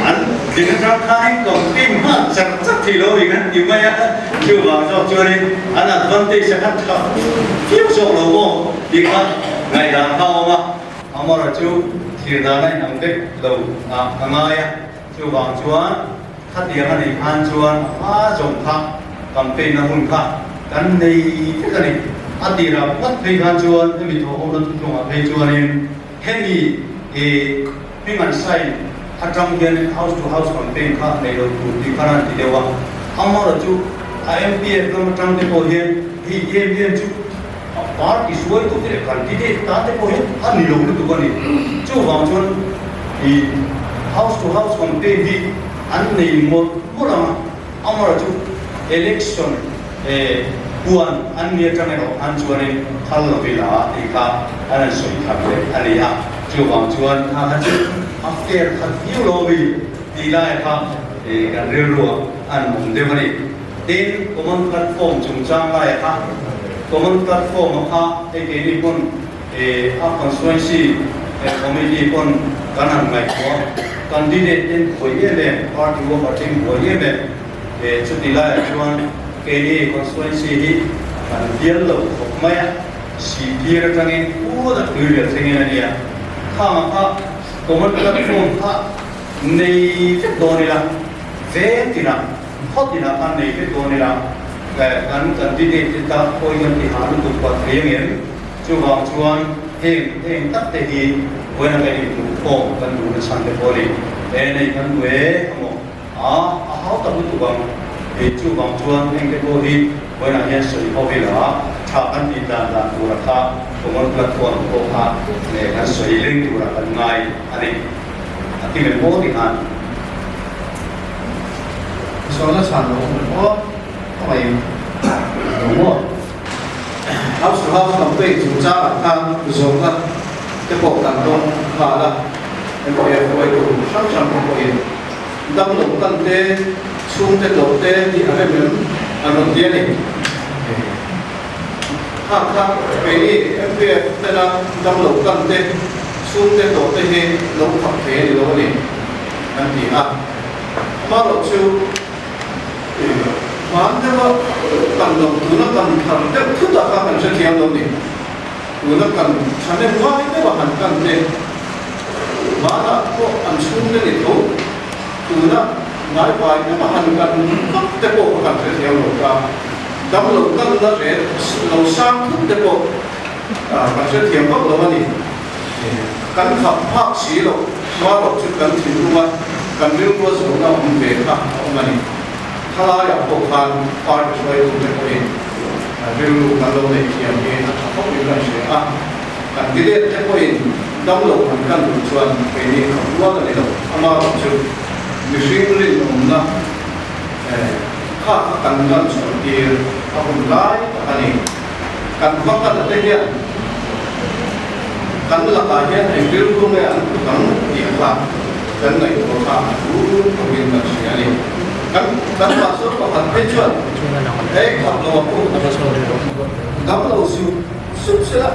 an tling atang khanin campaign nghal char char thei lo ring an ti mai a, chuvang zawk chuanin an advantage a kha tha viau zawk lo maw tih kha ngaihdan kha a awm a, amaherawhchu chu thlir dan a inang vek lo ah ka ngai a. Chuvang chuan khatiang a neih khan chuan a hma zawng kha campaign a hun kha kan nei vek a ni. A tirah phawt phei khan chuan hemi thawhhawmna thuthlungah phei chuanin hemi ih hming an sign atang hianin house to house campaign kha nei lo tur tih khan an ti deuh a. Amaherawhchu chu a MPF lam atang te pawh hian hei em em chu a party hruaitute leh candidate tan te pawh hian a ni lo lutuk a ni. Chuvang chuan ih house to house campaign hi an nei mawlh mawlh ang a, amaherawhchu chu election eh huan an ni atang erawh khan chuanin phal lo ila tih kha an han sawi khat leh a ni a. Chuvang chuan kha kha chu a fair khat viau lo a mi tih lai kha ih kan rilruah an awm deuh a ni. Tin, common platform chungchang laia kha, common platform a kha hei keini pawn a constituency committee pawn kan han ngaihtuah a, candidate ten buai em em, party worker ten buai em em, chuti laiah chuan keini constituency hi kan bial lo khawp mai a, sihphir atangin put a tui rial thlengin a nia, khang a kha common platform kha nei vek dawn ila veng tinah. Khaw tinah khan nei vek dawn ila, kan candidate te ta khawi kan ti hah lutuk pah thei ang em? Chuvang chuan heng heng tak te hi vawiin a kan inhmuh khawm kan duhna chhan te pawh a ni. E nei kan duh e amaw a a hau tak lutuk ang. E chuvang chuan heng te pawh hi vawiinah hian sawi ho ila tha kan tih dan dan tura kha common platform pawh kha kan sawi leng tura kan ngai a ni. A ti leh maw ti khan. Sawn a chhan lo awm aw ka mai lo maw. House to house campaign chungchangah khan zawhna te pawh kan dawng nghal a, MPF hruaitu hrang hrang te pawhin damlo tan te, chhungte tlawh te tih a rem em an rawn ti a ni. Kha kha keini MPF tena damlo tan te, chhungte tlawh te hi lo khap thei a ni lo a ni kan ti a. Amaherawh chu hman deuha kan lo tuna kan thar deuh thut a kha kan hrethiam lo ni. Tuna kan thahnem ngai deuha han kan te hmanah pawh an chhungte ni tho tuna ngaivai deuha han kan vak te pawh kha kan hrethiam lo ta. Damlo kalna ret lo sang thut te pawh kan hrethiam vak lo a ni. Kan khap phak si loh hmarawh chu kan thinlung a, kan rilrua zawhna awm ve kha a awm a ni. Thalaiah pawh khan party hruaitute pawhin rilru kan lo neih thiam hi a tha khawpin kan hria a, kan ti let te pawhin damlo han kan duh chuan keini khap rual a ni lo. Amaherawh chu mihring rinawmna kha kha kan lan chhuah tir a hun lai tak a ni. Kan va kal te hian kan lakah hian eng rilru nge an put ang tih kha kan ngaihtuah kha a thu khawpin kan hria a ni. Kan kan pastor pakhat phei chuan hei khap lo a pu dam lo sup sup sela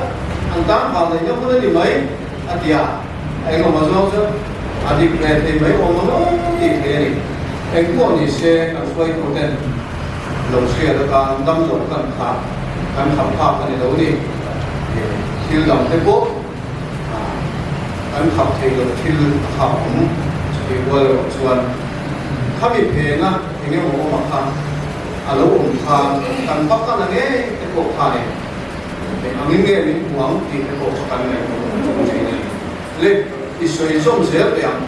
an tan vang neihna hun a ni mai a ti a, engemaw zawng chuan a dik ve thei mai awm ang tih thei a ni. Engpawh ni se kan hruaitu ten lo hriat atan dam loh kan kha kan kham phak a ni lo ni. Thil dang te pawh kan kham thei loh thil a kha awm chutih rual erawh chuan khami phena eng emaw awm a kha a lo awm khan kan va kal a ngei te pawh khanin eng angin nge min hmu ang tih te pawh kha kan ngaihtuah thin a ni. Le i sawi zawm zel teh ang.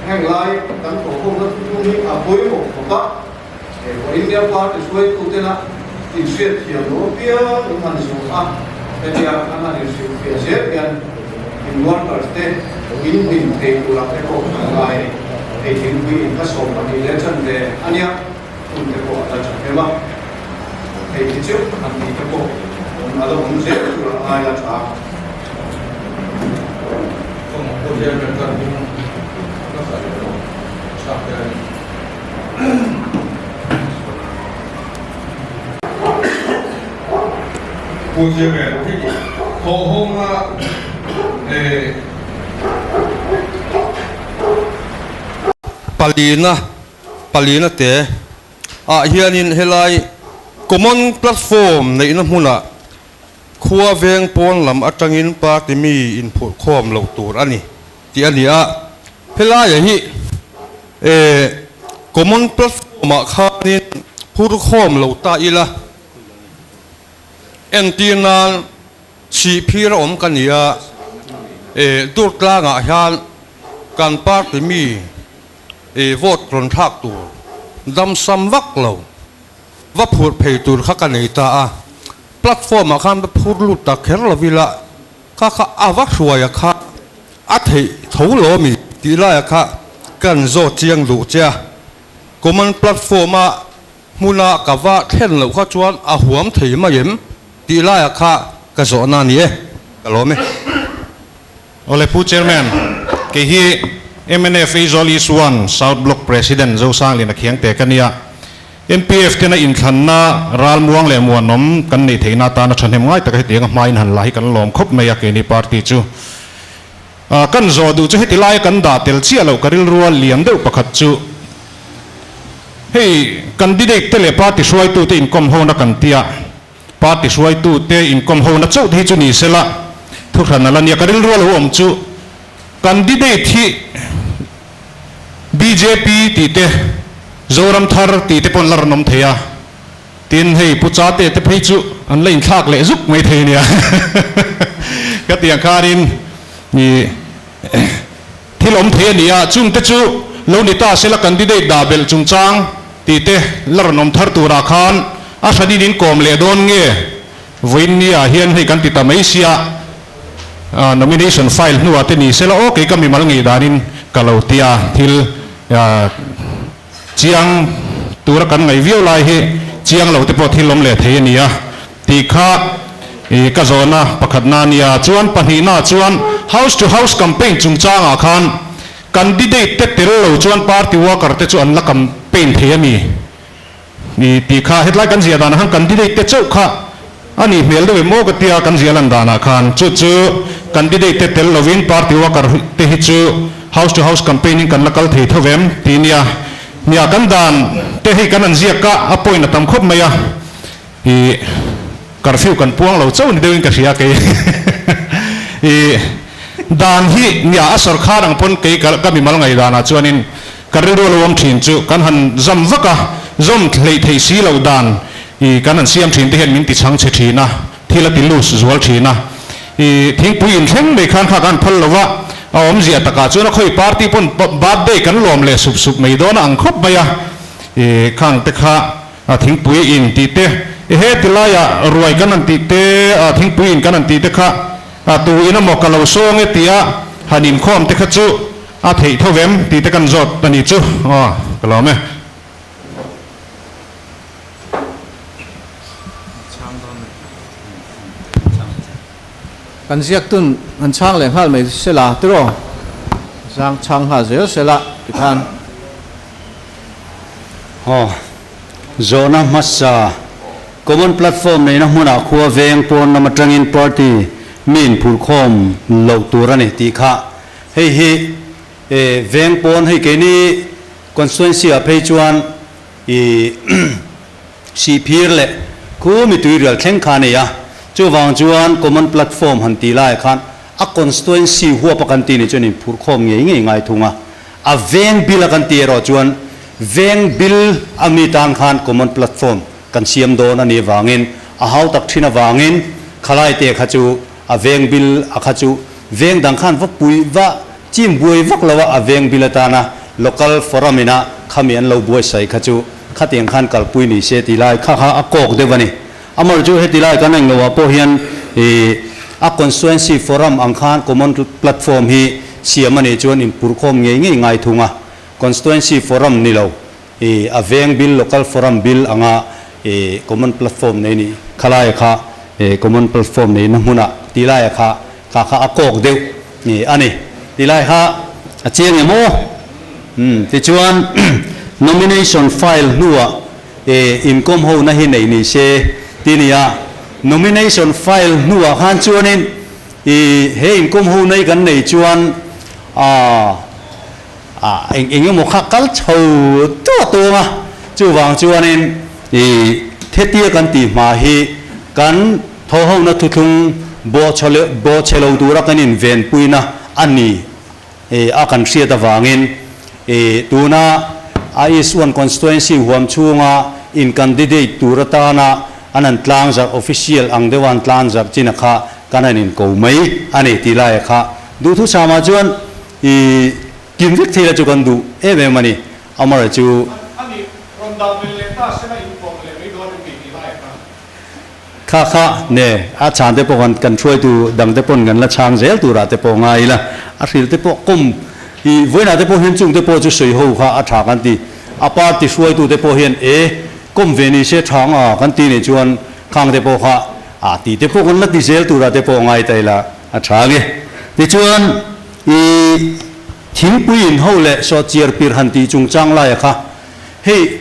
Heng lai kan thawhkhawmna thuthlung hi a pawimawh khawp a, he pawh India party hruaitutena inhriatthiam lo apiang in han zawh a, hetia an han inhrilhfiah zel hian in workers te in hlim thei turah te pawh kan ngai a ni. Hei thingpui in ka 12 leh chanve a nia. Hun te pawh a la tha hnem a, hei hi chu an tih te pawh awm a la awm zel tur a ngai a tha. Pu Chairman, hei thawhhawmna eh. Palina palina te ah hianin helai common platform neihna hmunah khua veng pawn lam atangin party mi inphurh khawm loh tur a ni tih a ni a. Helaiah hi eh common platform ah khanin phur khawm lo ta ila entir nan Chhihphir a awm ka ni a, eh Durtlangah hian kan party mi eh vote rawn thlak tur damsam vak lo va phurh phei tur kha ka nei ta a, platform ah khan va phur lut ta kher lo ila kha kha a va hruai a kha a theih tho lo mi tih lai ah kha kan zawt chiang duh che a, common platform a Hmuna ka va thlen loh kha chuan a huam thei mai em? Tih laiah kha ka zawhna a ni e, ka lawm e. Awle Pu Chairman, kei hi mnf Aizawl East One South Block President Zosanglina Khiangte ka nia. MPF tena inthlanna ralmuang leh muanawm kan neih theihna atana thahnem ngai taka hetianga hmain han la hi kan lawm khawp mai a keini party chu. Kan zawh duh chu heti laia kan dah tel chiah loh ka rilrua lian deuh pakhat chu hei candidate te leh party hruaitu te inkawm hona kan tia party hruaitu te inkawm hona chauh te hi chu ni sela thuhran a la nia ka rilrua lo awm chu candidate hi bjp tih te Zoram thar tih te pawn la rawn awm thei a Tin, hei Pu Chate te phei chu an la inthlak leh zuk mai thei nia. Ka ti ang khanin i thil awm thei a ni a, chungte chu lo ni ta sela candidate dah belh chungchang tih te la rawn awm thar turah khan a hranin in kawm leh dawn nge? Vawiin nia hian hei kan ti ta mai sia, nomination file hnuah te ni sela aw kei ka mimal ngei danin ka lo ti a, thil Chiang tura kan ngaih viau lai hi chiang lo te pawh thil awm leh thei a ni a tih kha i ka zawhna pakhatna a nia. Chuan pahnihna chuan house to house campaign chungchangah khan candidate te tel lo chuan party worker te chu an la campaign thei a ni i tih kha hetlai kan ziah danah khan candidate te chauh kha a nih hmel deuh em aw ka tia kan ziah lan danah khan chu chu candidate te tel lovin party worker te hi chu House to house campaign in kan la kal thei tho vem ti nia. Nia kan dan te hei kan an ziak a, a point a tam khawp mai a, i curfew kan puang lo chauh ni deuhin ka hria kei. I dan hi nia a sorkar ang pawn kei ka mimal ngaihdanah chuanin ka rilru lo awm thin chu kan han zam vak a, zawm hleih theih si loh dan i kan han siam thin te hian min ti chhang chhe thin a. Thil a ti loose zual thin a, i thingpui inthleng mai khan kha kan phal lo a, a awmzia takah chuan a khawi party pawn birthday kan lawm leh sup sup mai dawn a ang khawp mai a, i khang te kha thingpui in tih te, i he ti laiah ruai kan han tih te, thingpui in kan han tih te kha tu in emaw ka lo sawng e tia han inkhawm te kha chu a theih tho vem tih te kan zawt a nih chu, aw ka lawm e. Kan ziak tun an chhang leh nghal mai sela tiraw? Zang chhang nghal zel sela tikhan. Aw, zawhna hmasa, Common Platform neihna hmunah khua veng pawn lam atangin party mi inphurkhawm loh tur a ni tih kha hei hi veng pawn hei keini constituency ah phei chuan I sihphir leh khu mi tuirial thleng kha a nei a, chuvang chuan common platform han tih laiah khan a constituency huap a kan tih nih chuan inphurhkhawm ngei ngei ngai thung a, a veng bill a kan tih erawh chuan veng bill a mi tan khan common platform kan siam dawn a nih avangin a hau tak thin avangin khalai te kha chu a veng bill a kha chu veng dang khan va pui va Chim buai vak lo a a veng bil atana local forum ina khami an lo buaisai kha chu khatiang khan kalpui ni se ti lai kha kha a kawk deuh a ni. Amar chu heti lai kan englo ah pawh hian ih a constituency forum ang khan common platform hi siam a nih chuan inpurkhawm ngei ngei ngai thung a, constituency forum ni lo. I a veng bill local forum bill anga i common platform nei ni khalai kha i common platform nei na hmuna tih lai kha kha kha a kawk deuh ni a ni tih lai kha a chiang em aw umm tichuan nomination file hnuah i inkawm ho na hi nei ni se ti nia nomination file hnuah khan chuanin i he inkawm ho na hi kan nei chuan aa Ah, eng eng emaw kha kal chho tuah tuang a, chuvang chuanin i thetia kan tih hma hi kan thawhhona thuthlung bawhchhe bawhchhe lo tura kan invenpuina a ni i a kan hriat avangin i tuna IS one constituency huam chhunga in candidate tur atana an han tlangzarh official ang deuha an tlangzarh china kha kan han inko mai a ni tih laia kha duhthusama chuan I kim vek thei la chu kan duh em em a ni, Amara chu. A nih, rawn dah belh leh ta sela in pawm leh mai dawn em ni tih lai a kha. Kha kha ne, a chhan te pawh kan kan hruaitu dang te pawn kan la chhang zel turah te pawh ngai ila, a hrilh te pawh kawm i vawiinah te pawh hian chung te pawh chu sawi ho kha a tha kan ti, a party hruaitu te pawh hian e kawm ve ni se tha ang a kan ti nih chuan khang te pawh kha a ti te pawh kan la ti zel turah te pawh ngai ta ila a tha ang e. Tichuan. I thingpui in ho leh sawhchiar pir han tih chungchang laia kha hei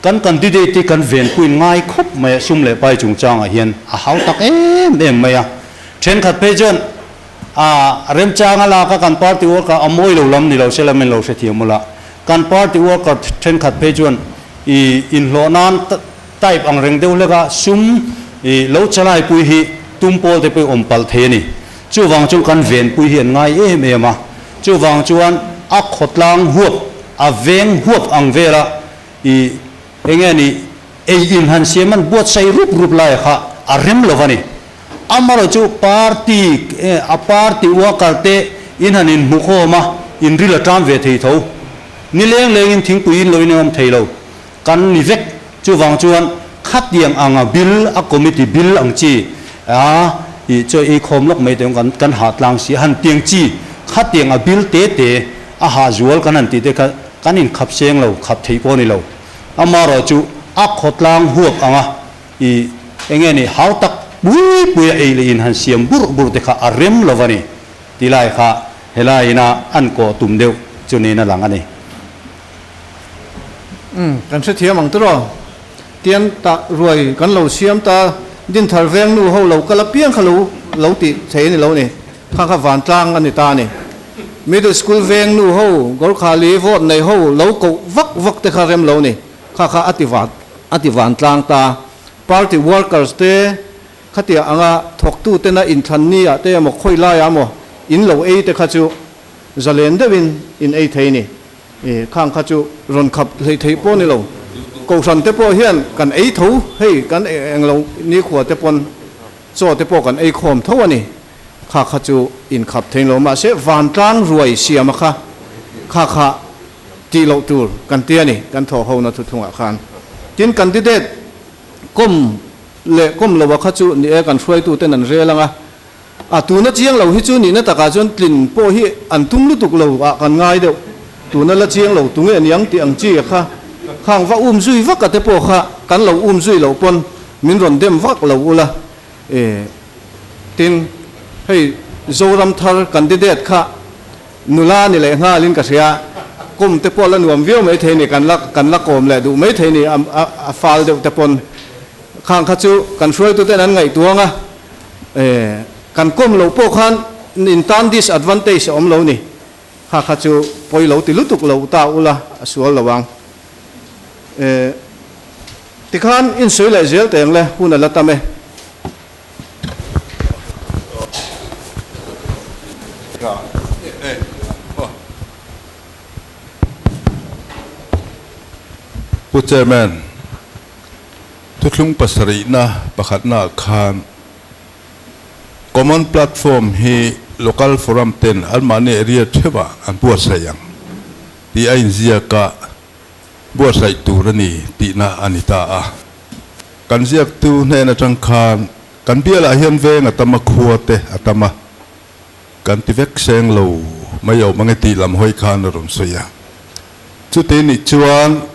kan candidate te kan venpuiin ngai khawp mai a, sum leh pai chungchangah hian a hau tak em em mai a. Thenkhat phei chuan a remchang a lak a kan party worker a mawi lo lam ni lo se lam in lo hrethiam ula, kan party worker thenkhat phei chuan i inhlawh nan type ang reng deuh hlek a sum i lo chalai pui hi tum pawl te pawh awm palh thei a ni. Chuvang chu kan venpui hi an ngai em em a, chuvang chuan a khawtlang huap, a veng huap ang vela i eng nge ni ei in han siam an buatsaih rup rup laia kha a rem lo va ni. Amarawh chu party a party worker te in han inhmukhawm a, in ril a tan ve thei tho. Ni leng lengin thingpui in lo in awm thei lo. Kan ni vek. Chuvang chuan khatiang anga bill, a committee bill ang chi a ih chaw ei khawm lawk mai te kan kan hah tlang si a, han tiang chi khatiang a bill te te a hah zual kan han tih te kha kan inkhap seng lo, khap theih pawh a ni lo. Amaherawh chu a khawtlang huap anga ih eng nge ni hau tak pui pui a ei leh in han siam burh burh te kha a rem lo va ni ti lai kha helai ina an kawh tum deuh chu niin a lang a ni. Umm, kan hrethiam ang tiraw? Tian tah ruai kan lo siam ta, Dinthar veng nu ho lo kal apiang kha lo lo tih thei a ni lo ni, kha kha vantlang a ni ta a ni. Middle school veng nu ho, Gorkhali vote nei ho lo koh vak vak te kha rem lo ni, kha kha a ti van a ti vantlang ta. Party workers te khatia anga thawktu tena inthlan ni ah te emaw khawi laiah emaw in lo ei te kha chu zalen deuhin in ei thei ni. I khang kha chu rawn khap hleih theih pawh ni lo. Kohhran te pawh hian kan ei tho, hei kan englo nikhua te pawn chaw te pawh kan ei khawm tho a ni. Kha kha chu inkhap thei lo mahse vantlang ruai siama kha kha kha tih loh tur kan ti a ni kan thawh hona thuthlungah khan. Tin candidate kawm leh kawm loa kha chu ni e kan hruaituten an rel ang a. A tuna chiang lo hi chu nihna takah chuan tlin pawh hi an tum lutuk lo ah kan ngai deuh. Tuna la chiang lo tunge aniang tih ang chi kha khang va um zui vak a te pawh kha kan lo um zui loh pawn min rawn dem vak lo ula. E tin hei Zoram thar candidate kha nula ni leh nghalin ka hria kum te pawh la nuam viau mai thei ni kan la kan la kawm leh duh mai thei ni a fal deuh te pawn khang kha chu kan hruaituten an ngaihtuang a. E, kan kawm loh pawh khan in tan disadvantage a awm lo ni. Kha kha chu pawi lo ti lutuk lo ta ula a sual lo ang. E, tikhan in sawi leh zel teng le, hun a la tam e. Pu Chairman. Thuthlung pasarihna pakhatnaah khan Common Platform hi Local Forum ten anmahni area theuhah an buatsaih ang tih a inziak a, buatsaih tur a ni tihna a ni ta a. Kan ziaktu hnen atang khan kan bialah hian veng a tam a, khua te a tam a, kan ti vek seng lo mai awm ang e tih lam hawi khan a rawn sawi a. Chuti nih chuan.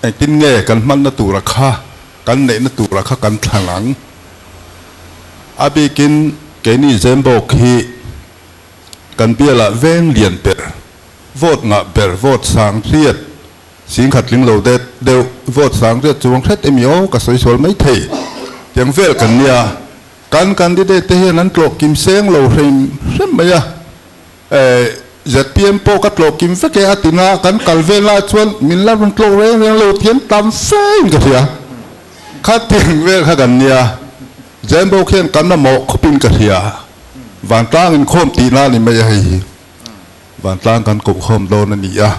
Engtin nge kan hmanna tura kha kan neihna tura kha kan thlang ang? A bikin keini Zembawk hi kan bialah veng lian ber, vote ngah ber, vote sang hriat, singkhat tling lo det deuh, vote sang hriat chuang hret emi aw ka sawi sual mai thei. Tiang vel kan nia, kan candidate te hian an tlawh kim seng lo hrim hrem mai a. ZPM pawh ka tlawh kim vek e a ti na, kan kal vel lai chuan min la rawn tlawh reng reng lo tiang tam fe in ka hria. Khatiang vel kha kan nia, Zembo khian kan mamawh khawp in ka hria. Vantlang inkhawm tih na ni mai a hei hi. Vantlang kan kohkhawm dawn a ni a.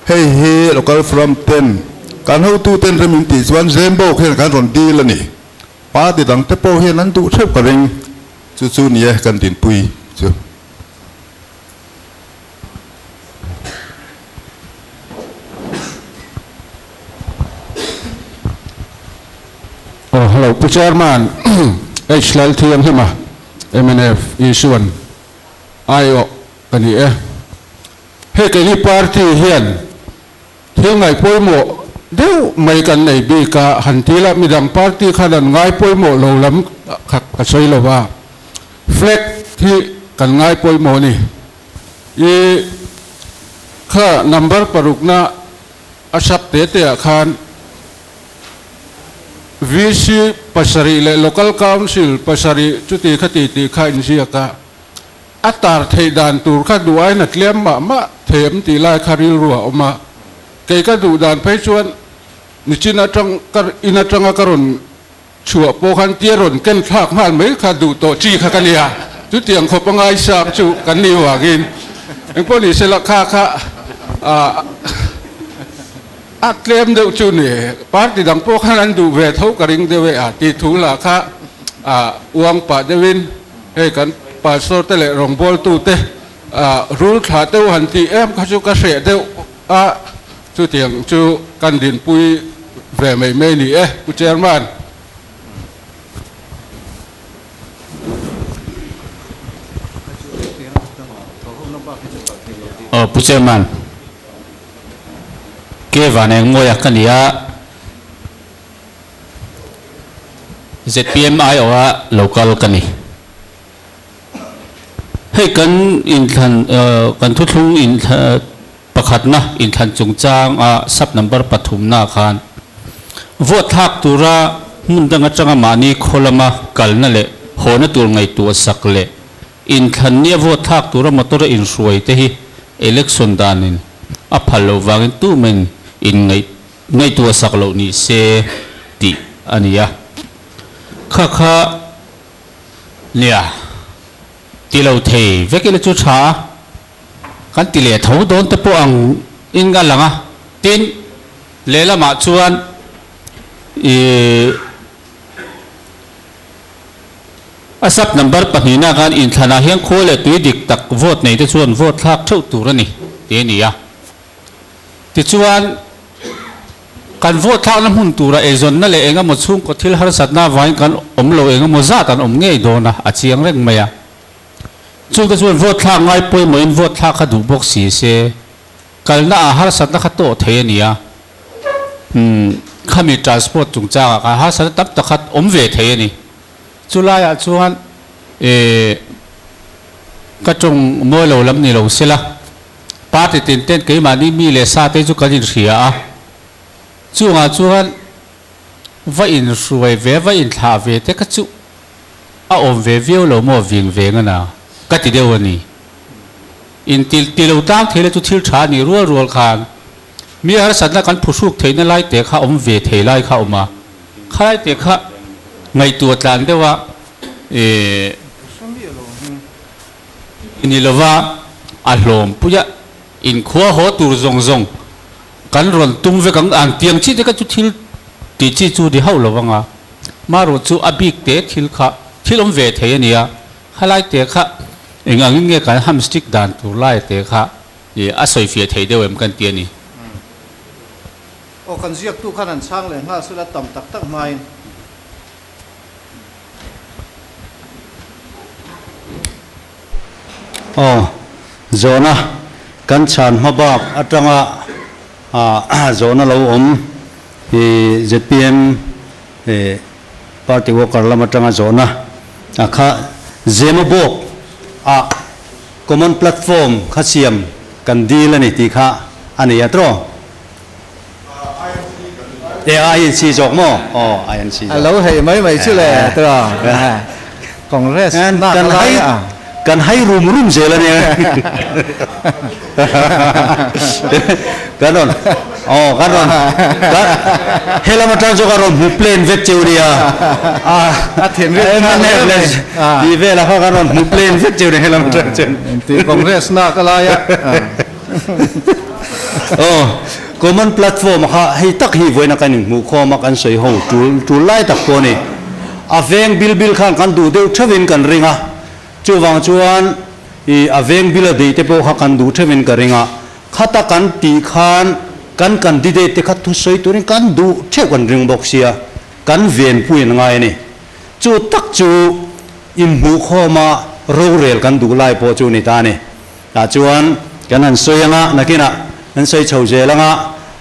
Hei hi local forum ten kan hotu ten rem in tih chuan Zembo khian kan rawn dil a ni. Party dang te pawh hian an duh theuh ka ring. Chu chu ni e kan dinpui chu. Aw hello Pu Chairman H Lalthianghima mnf Isuan aiawh ka ni e. Hei keini party hian thil ngaih pawimawh deuh mai kan nei bik a, han ti la midang party khan an ngai pawimawh lo lam kha ka sawi lo va. Flag hi kan ngai pawimawh a ni. I kha number parukna a sap te te ah khan VC pasarih leh Local Council pasarih chuti khati tih kha inziak a, a tar theih dan tur kha duh aiin a tlem mah mah thei em tih lai kha rilru a awm a. Kei ka duh dan phei chuan nichin atang ka in atanga ka rawn Chhuah pawh khan tia rawn ken thlak nghal mai kha duh tawh chi kha ka nia. Chutiang khawp a ngaisang chu kan ni vangin engpawh ni sela kha kha a tlem deuh chu ni. Party dang pawh khan an duh ve tho ka ring deuh e a tih thu lah kha uang pah deuhin hei kan pastor te leh rawngbawltute rul thlah deuh han tih em kha chu ka hreh deuh a. Chutiang chu kan dinpui ve mai mai ni e, Pu Chairman. Aw Pu Chairman, Ke Vanengmawia ka ni a, zpm aiawha lo kal ka ni. Hei kan inthlan, kan thuthlung inthlan, Pakhatna inthlan chungchang a sub number pathumna khan vote thlak tura hmun dang atanga mahni khaw lama kalna leh hawna tur ngaihtuah sak leh inthlan nia vote thlak tura motor a inhruai te hi election danin a phal loh vangin tumahin in ngaihtuah sak loh ni se tih a ni a. Kha kha nia ti lo thei vek ila chu tha a. Kan ti leh tho dawn te pawh ang in a lang a, tin lehlamah chuan ih a sub number pahnihna khan inthlanah hian khua leh tui dik tak vote nei te chuan vote thlak theuh tur a ni tih a ni a. Tichuan kan vote thlakna hmun tura eizawnna leh eng emaw chhungkaw thil harsatna avangin kan awm lo eng emaw zat an awm ngei dawn a, a chiang reng mai a. Chungte chuan vote thlak ngai pawimawhin vote thlak kha duh bawk si se, kalna ah harsatna kha tawh thei a ni a. Umm, khami transport chungchangah khan harsatna tam tak kha awm ve thei a ni. Chulaiah chuan eh ka tawng mawi lo lam ni lo sela, party tin ten keimahni mi leh sa te chu kan inhria a, chungah chuan va inhruai ve va inthlah ve te kha chu A awm ve viau lo maw ving veng a na ka ti deuh a ni. In ti ti lo tlang thei la chu thil tha a nih rual rual khan mi harsatna kan phuhruk theihna lai te kha awm ve thei lai kha a awm a, kha lai te kha ngaihtuah tlan deuh a eh ni lova a hlawm pui a, inkhua haw tur zawng zawng kan rawn tum vek ang ang tiang chi te kha chu thil tih chi chu ni hauh lo vang a. Marawh chu a bik te thil kha thil awm ve thei a nia, khalai te kha eng angin nge kan ham stick dan tur lai te kha ih a sawi fiah thei deuh em kan ti a ni. Aw kan ziaktu khan an chhang leh nghal sela tam tak tak hmain. Aw zawhna kan chhan hma bak atanga zawhna lo awm. Zpm party worker lam atanga zawhna a kha Zemabawk ah common platform kha siam kan dil a ni tih kha a nei a tawh. E INC zawk maw? Aw INC zawk. A lo hei mai mai chu le tawh. Congress nak lai a. Kan hai rum rum zel a nia. Kan rawn aw kan rawn helam atang chu ka rawn hmu plan vek cheu nia. A thinrim thlak hle mai. Tih velah kha kan rawn hmu plan vek cheu nia helam atang chuan. Tih Congress nak lai a. Aw common platform kha hei tak hi vawiin a kan inhmuhkhawm a kan sawi ho tul tul lai tak pawh a ni. A veng bil bil khan kan duh deuh theuhin kan ring a, chuvang chuan ih a veng bila deih te pawh kha kan duh theuhin ka ring a, khata kan tih khan kan candidate te kha thusawi turin kan duh theuh kan ring bawk sia, kan venpui an ngai a ni. Chu tak chu inhmuhkhawma rorel kan duh lai pawh chu ni ta a ni. Tah chuan kan han sawi anga, nakinah kan sawi chho zel anga,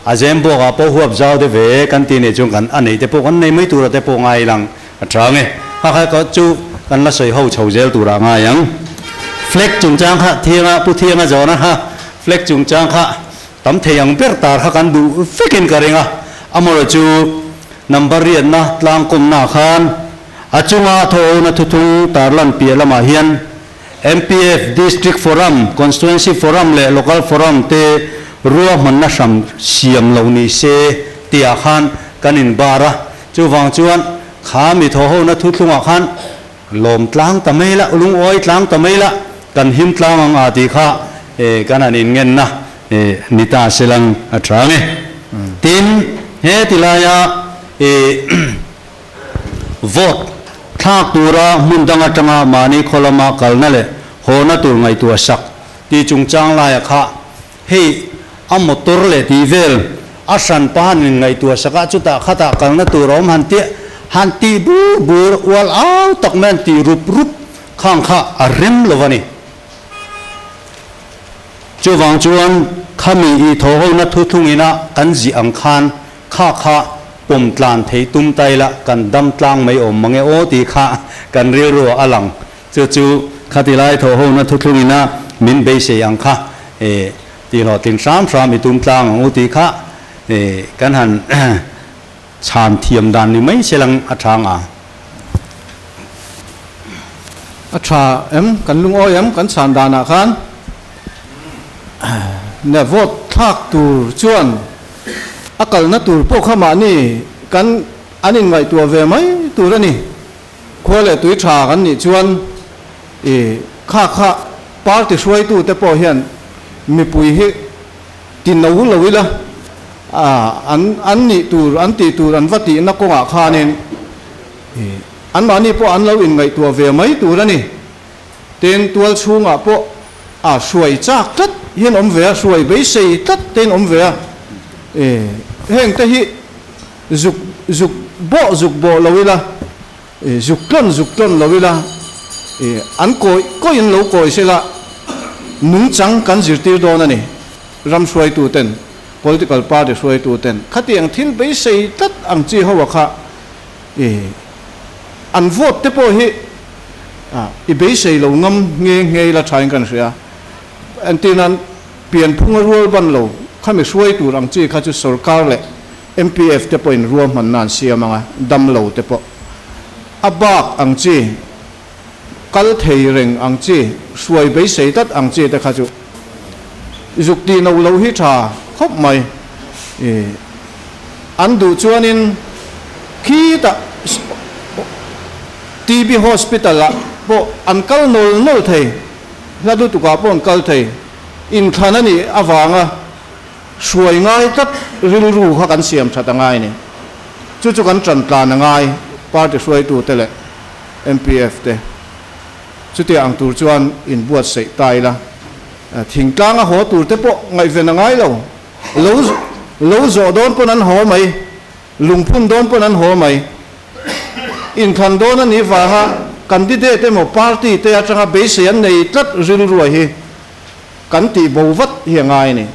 a zem bawkah pawh huap zau te ve kan tih nih chuan kan a neih te pawh kan nei mai tura te pawh ngai lang a tha ange. Kha kha ka chu kan la sawi ho chho zel turah ngai ang. Flag chungchang kha Thianga, Pu Thianga zawhna kha flag chungchang kha tam thei ang ber tar kha kan duh vekin ka ring a, amaherawhchu chu number riatna tlangkawmna khan a chunga thawhona thuthung tarlan piah lamah hian MPF District Forum, Constituency Forum leh Local Forum te ruahmanna hram siam lo ni se tihah khan kan inbar a. Chuvang chuan kha mi thawhona thuthlungah khan lawm tlang ta mai la, lungawi tlang ta mai la, kan him tlang ang a tih kha kan han inngenna ni ta se lang a tha nge. Tin, he tilaia Vote thlak tura hmun dang atanga mahni khaw lama kalna leh hawna tur ngaihtuah sak tih chungchang laia kha hei a motor leh tih vel a hran pahan in ngaihtuah sak a, chutah khatah kalna tur a awm han tih han tih bur bur ual au tak mai an tih rup rup khang kha a rem lo a ni. Chuvang chuan khami i thawhona thuthlung ina kan zih ang khan Kha kha pawm tlan thei tum ta ila kan dam tlang mai awm mange aw tih kha kan rilru ah a lang. Chu chu khati lai thaw ho na thuthlung ina min beisei ang kha e tih hlawhtling hram hram i tum tlang ang u tih kha e kan han chhan thiam dan ni mai se lang a tha nga. A tha em? Kan lungawi em? Kan chhan danah khan ne vote thlak tur chuan A kalna tur pawh kha mahni kan an inngaihtuah ve mai tur a ni. Khua leh tui tha kan nih chuan i kha kha party hruaitute pawh hian mipui hi ti no lo ila an an nih tur an tih tur an va tihna kawngah khanin i anmahni pawh an lo inngaihtuah ve mai tur a ni. Tin, tual chhungah pawh a hruai chak tlat hian awm ve a, hruai beisei tlat te in awm ve a. E, heng te hi zuk zuk bawh zuk bawh lo ila, e, zuk tlawn zuk tlawn lo ila, e, an kawi kawiin lo kawi sela nungchang kan zirtir dawn a ni. Ram hruaitu ten, political party hruaitu ten khatiang thil beisei tlat ang chi ho a kha, e, an vote te pawh hi I beisei lo ngam nghe nghe ila thain kan hria. Entirnan, pianphunga rual ban lo khami hruai tur ang chi kha chu sorkar leh MPF te pawhin ruahmanna an siam ang a, dam lo te pawh. A bak ang chi, kal thei reng ang chi, hruai beisei tlat ang chi te kha chu zuk tih no lo hi tha khawp mai. An duh chuanin khitah TB Hospital ah pawh an kal nawl nawl thei, hla lutuk ah pawh an kal thei. Inthlan a nih avanga hruai ngai tlat rilru kha kan siam that a ngai a ni. Chu chu kan tan tlan a ngai party hruaitute leh MPF te. Chutia ang tur chuan inbuatsaih ta ila, thingtlang a haw tur te pawh ngaihven a ngai lo. Lo lo zawh dawn pawn an haw mai. Lungphun dawn pawn an haw mai. Inthlan dawn a nih vanga candidate emaw party te atanga beisei an nei tlat rilruai hi kan tih bo vat hi a ngai a ni.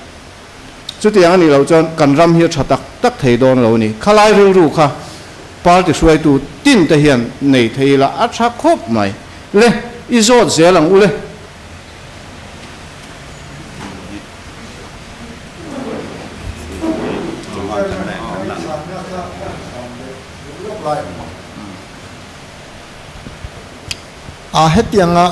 Chutiang a nih loh chuan kan ram hi a tha tak tak thei dawn lo a ni. Khalai rilru kha party hruaitu tin te hian nei thei ila a tha khawp mai. Le, i zawt zel ang u le. A hetianga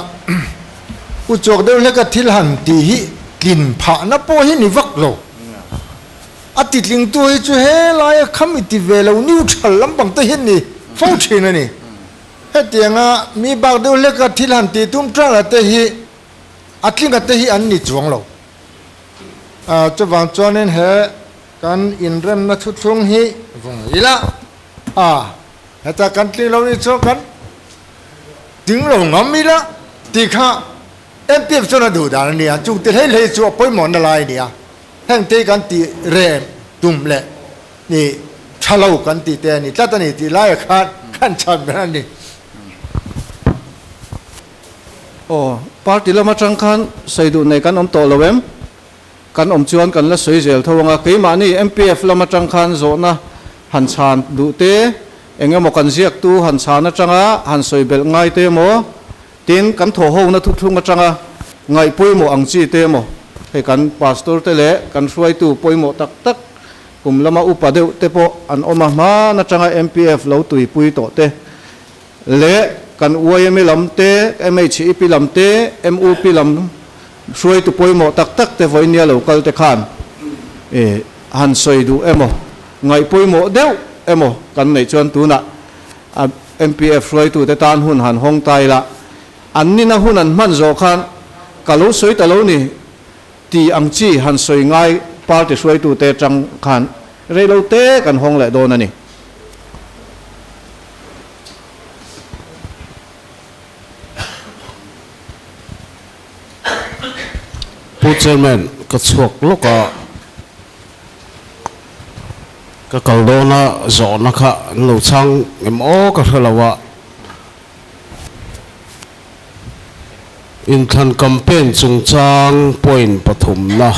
u chuak deuh hleka thil han tih hi tlin phahna pawh hi ni vak lo. A titlingtu hi chu helaia kham i ti ve lo neutral lampang te hian ni fo thin a ni. Hetianga mi bak deuh hleka thil han tih tum tanga te hi a tlinga te hi an ni chuang lo. Chuvang chuanin he kan inremna thuthlung hi vawng ila a. Heta kan tling lo nih chuan kan tling lo ngam ila tih kha MPF chuan a duh dan a nia, chung ti hlei hlei chu a pawimawhna lai a nia. Heng te hi kan tih rem tum leh nih tha lo kan tih te a ni tlat a ni tih laia khan kan chhan ber a ni. Aw, party lam atang khan sawi duh nei kan awm tawh lo em? Kan awm chuan kan la sawi zel tho ang a, keimahni MPF lam atang khan zawhna han chhan duh te, eng emaw kan ziaktu han chhan atanga han sawi belh ngai te emaw, tin kan thawhhona thuthlung atanga ngaih pawimawh ang chi te emaw, hei kan pastor te leh kan hruaitu pawimawh tak tak kum lama upa deuh te pawh an awm a, hman atanga MPF lo tuipui tawh te leh kan YMA lam te, MHEP lam te, MUP lam Hruaitu pawimawh tak tak te vawinia lo kal te khan han sawi duh emaw, ngaih pawimawh deuh emaw kan neih chuan tunah MPF hruaitu te tan hun han hawng ta ila, an nina hun an hman zawh khan ka lo sawi ta lo ni tih ang chi han sawi ngai party hruaitu te atang khan reilo te kan hawng leh dawn a ni. Pu Chairman, ka chhuak lawk a, ka kal dawn a, zawhna kha an lo chhang em aw ka hre lo a. Inthlan campaign chungchang point pathumna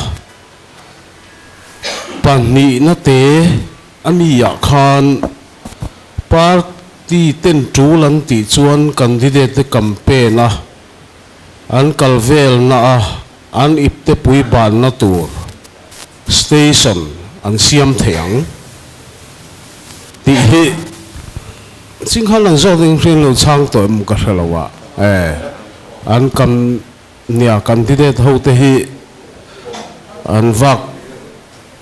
pahnihna te a mi ah khan party ten tul an tih chuan candidate te campaign a An kal velna a an ipte pui banna tur station an siam thei ang tih hi Chingkhan an zawt in hrian lo chhang tawh em ka hre lo a e an kan nia candidate ho te hi an vak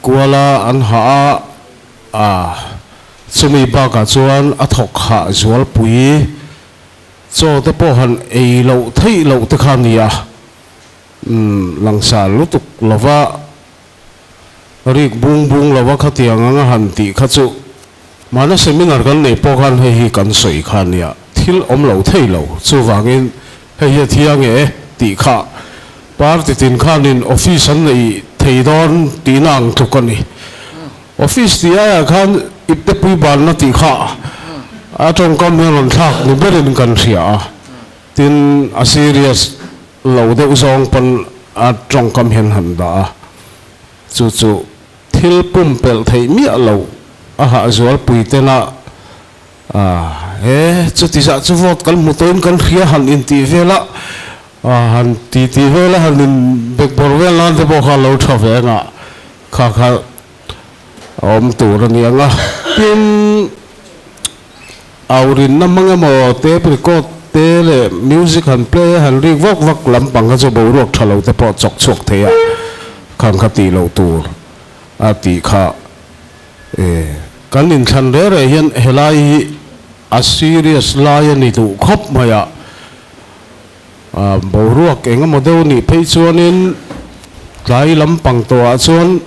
kual a an hah a a chumi bakah chuan a thawk hah zualpui Chaw te pawh han ei loh theih loh te kha nia, umm langsar lutuk lova rik bung bung lova khatiang anga han tih kha chu mahna seminar kan neih pawh khan hei hi kan sawi kha nia, thil awm lo thei lo, chuvangin hei hi a thiang e tih kha party tin khanin office an neih thei dawn tihna ang tluk a ni. Office tih aiah khan ipte pui banna tih kha a tawngkam hian rawn thlak ni berin kan hria a, tin a serious lo deuh zawng pawn a tawngkam hian han dah a, chu chu thil pumpelh theih miah loh a hahzualpui tena he chuti zah chu vote kan hmu tawhin kan hria han intih vel a, han ti tih vel a han in bekbawr vel nan te pawh kha a lo tha ve ang a. Kha kha a awm tur a ni ang a, tin aurinna hmang emaw tape record te leh music han play a han rik vak vak lampang kha chu boruak tha lo te pawh chawk chhuak thei a, khang kha tih loh tur a tih kha e kan inthlan reh reh hian helai hi a serious lai a ni duh khawp mai a, Boruak eng emaw deuh nih phei chuanin tlai lampang tawhah chuan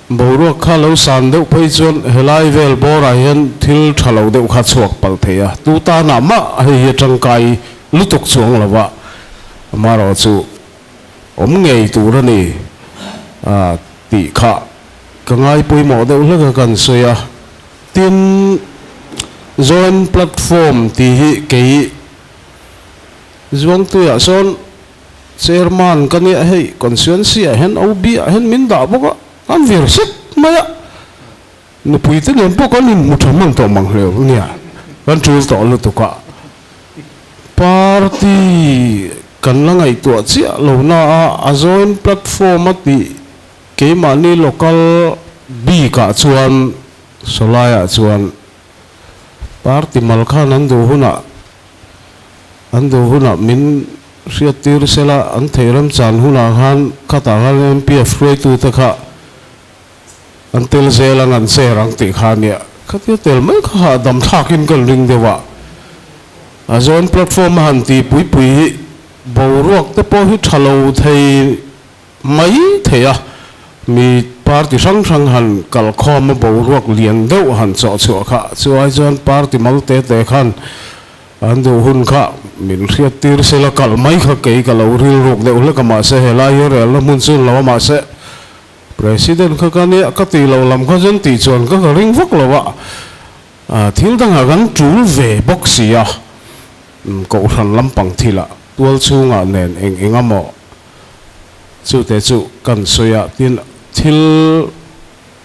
boruak kha lo san deuh phei chuan helai vel bawrah hian thil tha lo deuh kha chhuak palh thei a, tu tanah mah hei hi a tangkai lutuk chuang lo a, amaherawhchu awm ngei tur a ni tih kha ka ngai pawimawh deuh hlek a kan sawi a. Tin, Joint Platform tih hi kei Zuangtuiah sawn Chairman ka nia hei constituency ah hian OB ah hian min dah bawk a, kan vir sek mai a, nupui te nen pawh kan inhmu tha hman tawh mang hleuh nia, kan tul tawh lutuk a, party kan la ngaihtuah chiah lo na a, a joint platform a tih keimahni local bik ah chuan sawlai ah chuan party mal khan an duh hunah An duh hunah min hriattir sela, an theih remchan hunah khan khatah khan MPF hruaitute kha an tel zel ang, an chair ang tih kha a nia. Khatia tel mai kha hahdam thlakin kan ring deuh a. A zawn platform a han ti pui pui hi boruak te pawh hi tha lo thei mai thei a. Mi party hrang hrang han kalkhawm a boruak lian deuh han chawh chhuah kha chu ai chuan party mal te te khan An duh hun kha min hriattir sela kalh mai kha kei ka lo rilruk deuh hlek a mahse helai hi relna hmun chu lo a mahse President kha ka nia ka tih loh lam kha chuan tih chuan ka ka ring vak lo a thil dangah kan tul ve bawk si a kohhran lampang thilah tual chhungah nen eng eng amaw chute chu kan sawi a tin thil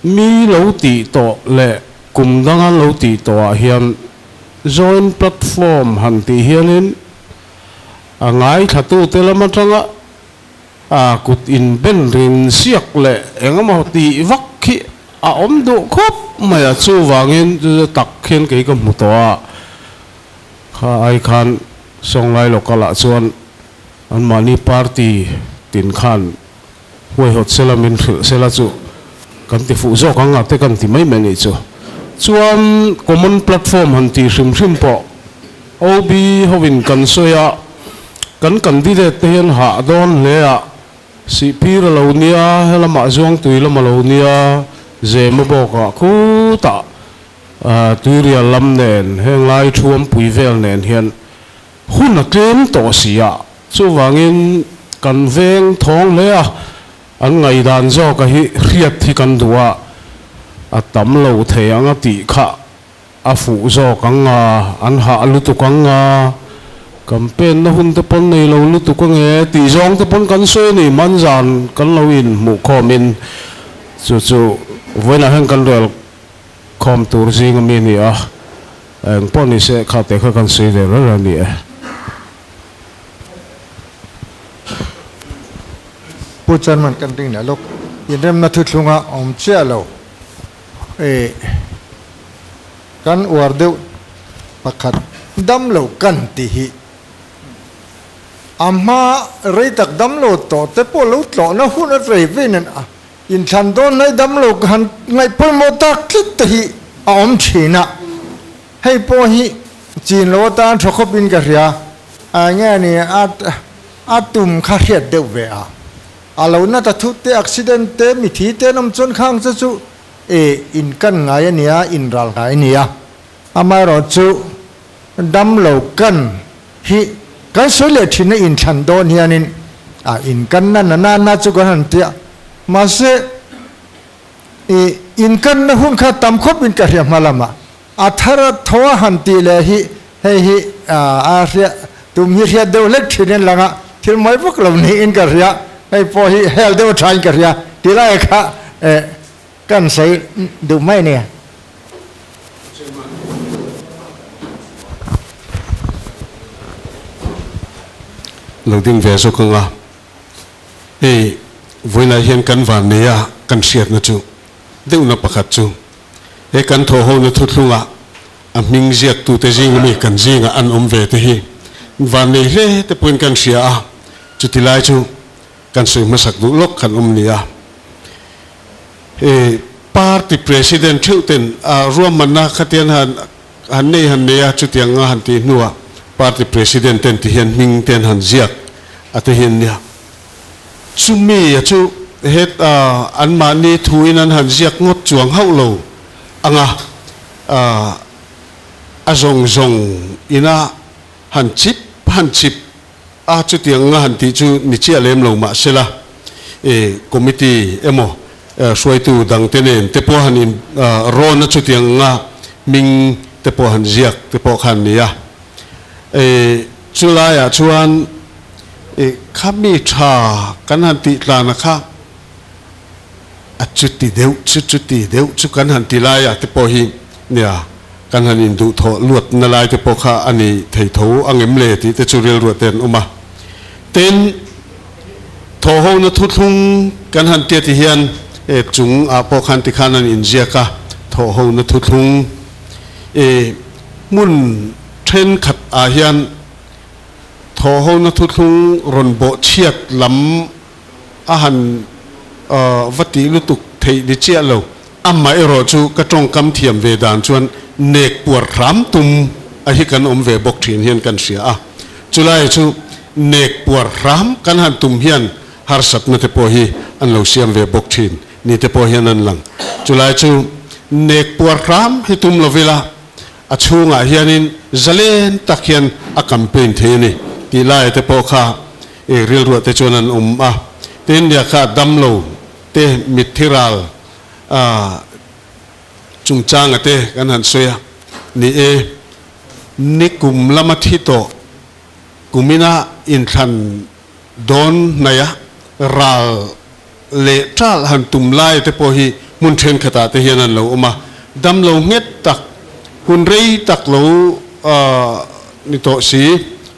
Mi lo tih tawh leh kum danga lo tih tawhah hian joint platform han tih hianin a ngaithlatute lam atanga a kut inben rin siak leh engemaw tih vak khi a awm duh khawp mai a, chuvangin chu chu tak khian kei ka hmu tawh a, kha ai khan Sawnglai local ah chuan anmahni party tin khan Huaihawt sela min hrilh sela chu kan ti fuh zawk ang a te kan ti mai mai nih chu. Chuan common platform han tih hrim hrim pawh OB hovin kan sawi a, kan candidate te hian hah dawn hle a, Sihphir a lo nia, helamah Zuangtui lam a lo nia, Zema bawkah khutah Tuirial lam nen henglai Thuampui vel nen hian hun a tlem tawh si a. Chuvangin kan veng thawng hle a, an ngaihdan zawka hi hriat hi kan duh a, a tam lo thei ang a tih kha a fuh zawk ang a, an hah lutuk ang a, campaign na hun te pawn nei lo lutuk ang e tih zawng te pawn kan sawi a ni, manzan kan lo inhmuh khawmin chu chu vawiinah hian kan rel khawm tur zing ami a ni a, eng pawh ni se kha te kha kan sawi ve reng a ni e. Pu Chairman kan ring leh lawk. Inremna thuthlunga awm chiah lo e kan uar deuh pakhat dam lo kan tih hi a hma rei tak dam lo tawh te pawh lo tlawhna hun a rei vei nen a inthlan dawn hnai dam lo han ngaih pawimawh tak tlat te hi a awm thin a. Hei pawh hi chin lo atan tha khawp in ka hria, a nge ni a a tum kha hriat deuh ve a, a lo na ta thut te accident te mithi te an awm chuan khang che chu e in kan ngai a nia in ral ngai a nia, amaherawh chu dam lo kan hi kan sawi leh thin a in thlan dawn hianin a in kan na na na na chu kan han tia mahse i in kan na hun kha tam khawp in ka hria hma lamah. A thar a tho a han tih leh hi hei hi a hria tum hi hriat deuh hlek thin in lang a, thil mawi vak lo niin ka hria, hei pawh hi hel deuh a tha in ka hria ti lai kha kan sawi duh mai a ni. Lo ding ve zawk ang a, hei vawiinah hian kan van nei a kan hriatna chu deuhna pakhat chu He kan thawhhona thuthlungah a hming ziaktute zinga mi kan zingah an awm ve te hi vannei hle te pawhin kan hria a, chuti lai chu kan sawi hmasak duh lawk kan awm nia. He party president theuh ten a ruahmanna khatian han han nei han nei a, chutiang anga han tih hnuah party president ten ti hian hming ten han ziak a te hian nia. Chumi a chu het anmahni thuin an han ziak ngawt chuang hauh lo ang a, a zawng zawng ina han chip han chip a chutiang anga han tih chu ni chiah lem lo mah sela, committee emaw hruaitu dangte nen te pawh han in rawn a chutiang anga hming te pawh han ziak te pawh khan ni a. Chulaiah chuan. Kha mi tha kan han tih tlana kha a chuti deuh chu chuti deuh chu kan han ti lai ah te pawh hi nia kan han induhthawh luat na lai te pawh kha a ni thei tho angem le tih te chu rilruah te an awm a. Tin, thawhhona thuthlung kan han tia ti hian e chung ah pawh khan tikhan an inziak a, thawhhona thuthlung e hmun thenkhat ah hian Thawhhona thuthlung rawn bawhchhiat lam a han va tih lutuk theih ni chiah lo. Amaherawh chu ka tawngkam thiam ve dan chuan nek puar hram tum a hi kan awm ve bawk thin hian kan hria a. Chulai chu nek puar hram kan han tum hian harsatna te pawh hi an lo siam ve bawk thin ni te pawh hian an lang. Chulai chu nek puar hram hi tum lovila A chhungah hianin zalen tak hian a campaign thei a ni tih laia te pawh kha i rilruah te chuan an awm a. Tin, nia kha damlo te mitthi ral chungchanga te kan han sawi a, ni e, ni kum lama thi tawh kumina inthlan dawn hnaia ral leh ṭal han tum lai te pawh hi hmun thenkhatah te hian an lo awm a, damlo nghet tak, hun rei tak lo ni tawh si,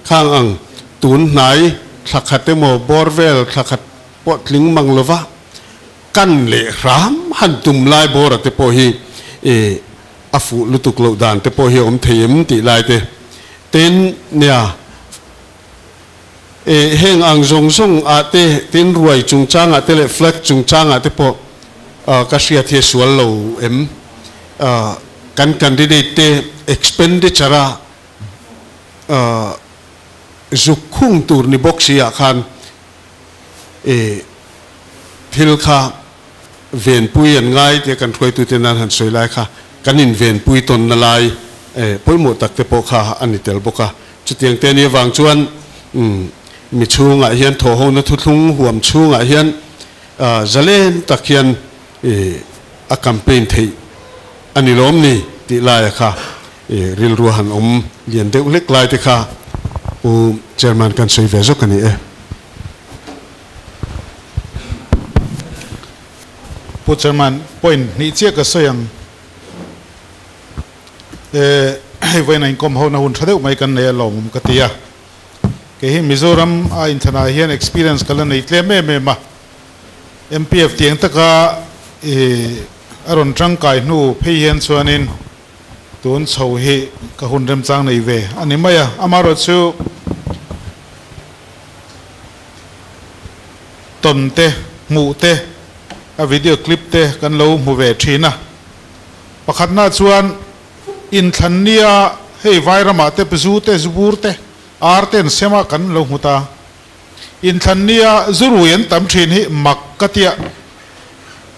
khang ang tun hnai thla khat emaw bawr vel thla khat pawh tling mang lova kan leh hram han tum lai bawra te pawh hi a fuh lutuk loh dan te pawh hi a awm thei em tih lai te ten nia. E, heng ang zawng zawng ah te, tin ruai chungchang ah te leh flag chungchang ah te pawh ka hriat hi a sual lo em? Kan candidate te expenditure a zuk khung tur ni bawk si ah khan e thil kha venpui an ngai tia kan hruaitute nan han sawi lai kha kan invenpui tawnna lai pawimawh tak te pawh kha a ni tel bawk a. Chutiang te ni avang chuan mi chhungah hian thawhhona thuthlung huam chhungah hian zalen tak hian a campaign theih a ni lawm ni tih laia kha rilru han awm lian deuh hlek lai te kha Pu Chairman kan sawi ve zawk a ni e. Pu Chairman, point hnih chiah ka sawi ang. E, hei vawiin a inkawm ho na hun tha deuh mai kan nei a lawmawm ka ti a. Kei hi Mizoram a inthlanah hian experience ka la nei tlem em em a. MPF tiang taka e a rawn tangkai hnu phei hian chuanin tun chho hi ka hun remchang nei ve a ni mai a. Amaherawhchu tawn te, hmuh te, a video clip te kan lo hmu ve thin a. Pakhatna chuan inthlan nia hei Vairamah te zu te, zu bur te, ar te an sem a kan lo hmu ta. Inthlan nia zu rui an tam thin hi mak ka tia.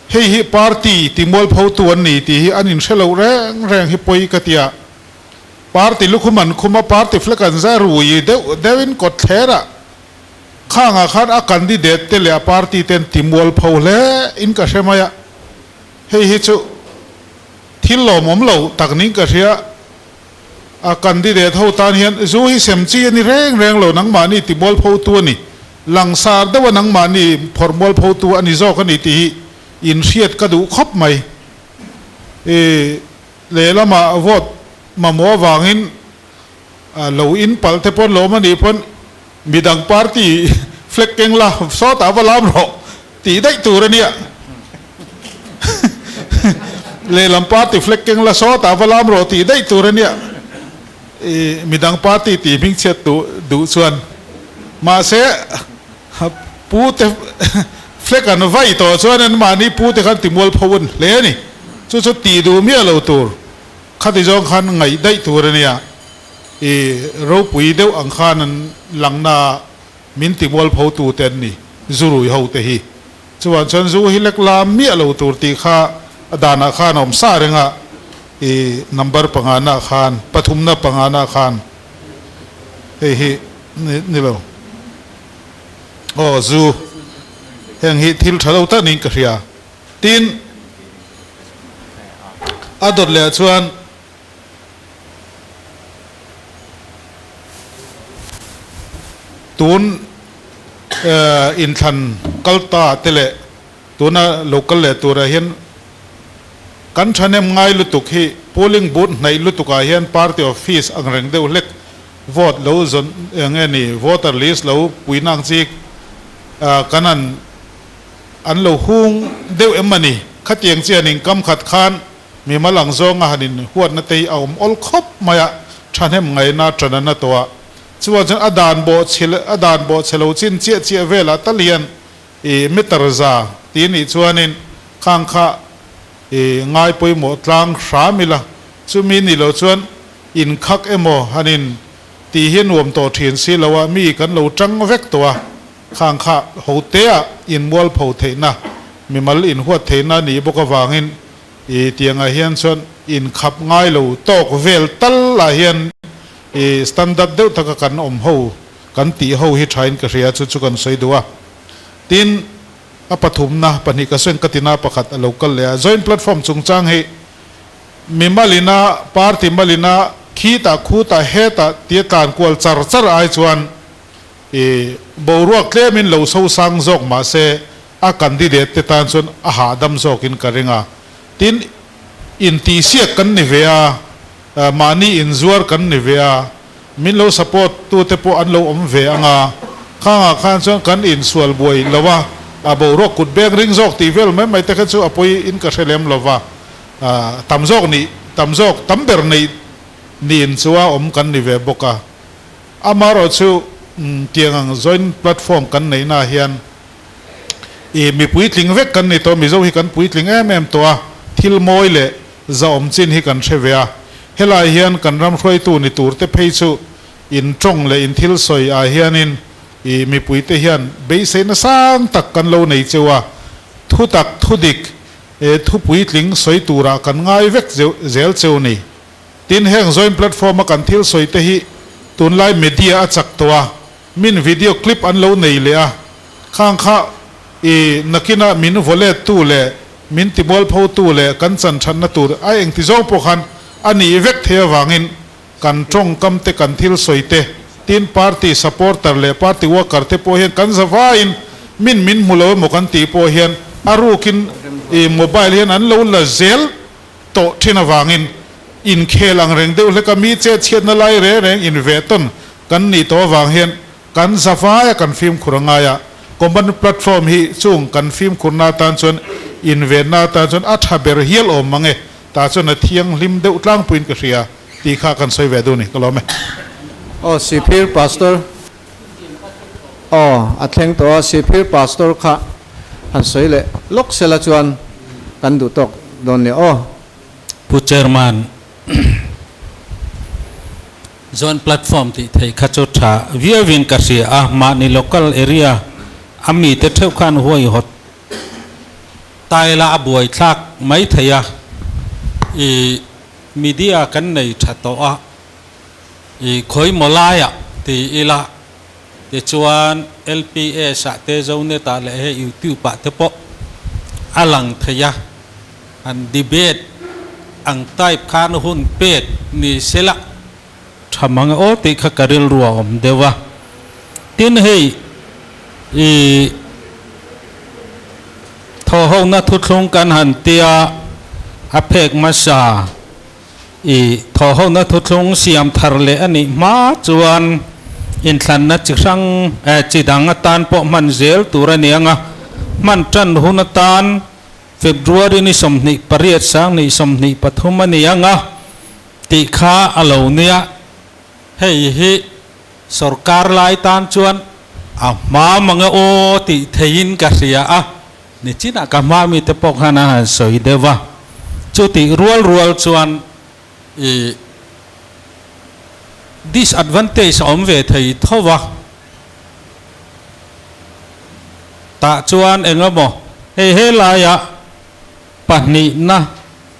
Hei hi party ti mualphotu an ni tih hi an inhre loh reng reng hi pawi ka tia. Party lukhum an khum a, party flag an zai rui deuh deuhin kawt thler ah khangah khan a candidate te leh a party ten ti mualpho hle in ka hre mai a. Hei hi chu thil lawmawm lo tak niin ka hria. A candidate ho tan hian zu hi sem chi a ni reng reng lo, nangmahni ti mualphotu a ni, langsar deuha nangmahni phawrh mualphotu a ni zawk a ni tih hi inhriat ka duh khawp mai. I lehlamah vote mamawh avangin lo in palh te pawn lawm a nih pawn midang party flag keng la sawtah va lam rawh tih daih tur a nia. Lehlam party flag keng la sawtah va lam rawh tih daih tur a nia. I midang party tih hming chhiat duh duh chuan mahse pu te flag an vai tawh chuan anmahni pu te khan timualpho an hle a ni. Chu chu tih duh miah lo tur. Khati zawng khan ngaih daih tur a nia, i ropui deuh ang khan an langna min ti mualpho tu te an ni, zu rui ho te hi. Chuan chuan zu hi lek la miah lo tur tih kha a danah khan a awm sa reng a, i number pangana khan, pathumna pangana khan hei hi ni lo. Aw zu heng hi thil tha lo tak niin ka hria. Tin, a dawt leh ah chuan tun inthlan kal ta te leh tuna lo kal leh turah hian kan thahnem ngai lutuk hi polling booth hnaih lutukah hian party office ang reng deuh hlek vote lo zawn eng nge ni voter list lo puina ang chi kan an an lo hung deuh em a ni. Khatiang chianin kam khat khan mimal ang zawnga han in huatna te hi a awm awl khawp mai a, thahnem ngaihna tan a na tawh a. Chuan chuan a dan bawh chhe a dan bawh chhe lo chin chiah chiah velah tal hian i meter za ti nih chuanin khang kha i ngai pawimawh tlang hram ila, chumi ni lo chuan inkhak emaw han in tih hi nuam tawh thin si lo a, mi kan lo tang vek tawh a, khang kha hotea inmualpho theihna, mimal inhuat theihna nih bawk avangin i tiangah hian chuan inkhap ngai lo tawk vel tal ah hian i standard deuh taka kan awm ho, kan tih ho hi thain ka hria chu chu kan sawi duh a. Tin, a pathumna pahnih ka sawiin ka tina pakhat a lo kal leh a, joint platform chungchang hi mi malina, party malina khitah khutah hetah tia tlan kual char char ai chuan i boruak tlemin lo sosang zawk mah se a candidate te tan chuan a hahdam zawkin ka ring a. Tin, intihsiak kan ni ve a, mahni inzuar kan ni ve a, min lo support tu te pawh an lo awm ve ang a, khangah khan chuan kan insual buai lo a, a boruak kut beng ring zawk tih vel mai mai te kha chu a pawi in ka hre lem lo va, tam zawk nih, tam zawk, tam ber neih niin chu a awm kan ni ve bawk a. Amaherawhchu tiang ang joint platform kan neihna ah hian i mi puitling vek kan ni tawh, Mizo hi kan puitling em em tawh a, thil mawi leh zahawm chin hi kan hre ve a. Helai hian kan ram hruaitu ni tur te phei chu in tawng leh in thil sawi ah hianin i mipuite hian beiseina sang tak kan lo nei cheu a, thu tak thu dik thu puitling sawi turah kan ngai vek zel cheu ni. Tin, heng joint platform a kan thil sawi te hi tunlai media a chak tawh a, min video clip an lo nei leh a, khang kha i nakinah min vawlet tu leh min timualpho tu leh kan chan thatna tur a engti zawng pawh khan a nih vek thei avangin kan tawngkam te kan thil sawi te tin party supporter leh party worker te pawh hian kan zavaiin min min hmu lo emaw kan tih pawh hian a rukin i mobile hian an lo la zel tawh thin avangin inkhel ang reng deuh hleka mi che chhiatna lai reng reng inveh tawn kan nih tawh avang hian kan zavaia kan fimkhur a ngai a, common platform hi chung kan fimkhurna atan chuan invenna atan chuan a tha ber hial awm mang e, tah chuan a thianghlim deuh tlangpuiin ka hria tih kha kan sawi ve duh ni, ka lawm e. Aw Sihphir Pastor Aw a thleng tawh a, Sihphir Pastor kha han sawi leh lawk sela chuan kan duh tawk dawn nia aw. Pu Chairman, Joint platform tih theih kha chu tha viauin ka hria a, mahni local area a mite theuh khan huaihawt taila a buaithlak mai thei a, i media kan nei tha tawh a, i khawimaw laiah ti ila tichuan LPS ah te Zonet ah leh hei YouTube ah te pawh a lang thei a, han debate ang type khan hun pek ni sela tha mang aw tih kha ka rilru a awm deuh a. Tin hei i thawhhona thuthlung kan han tia a phek hmasa I thawhhona thuthlung siam thar leh a nih hma chuan inthlanna chi hrang eh chi dang atan pawh hman zel tur a ni ang a, hman tan hun atan February ni 28 2023 a ni ang a tih kha a lo nia. Hei hi sorkar lai tan chuan a hma mang e aw tih theihin ka hria a. Nichinah ka hma mite pawh khan a han sawi deuh a, chutih rual rual chuan i disadvantage a awm ve thei tho va, tah chuan eng emaw hei helaiah pahnihna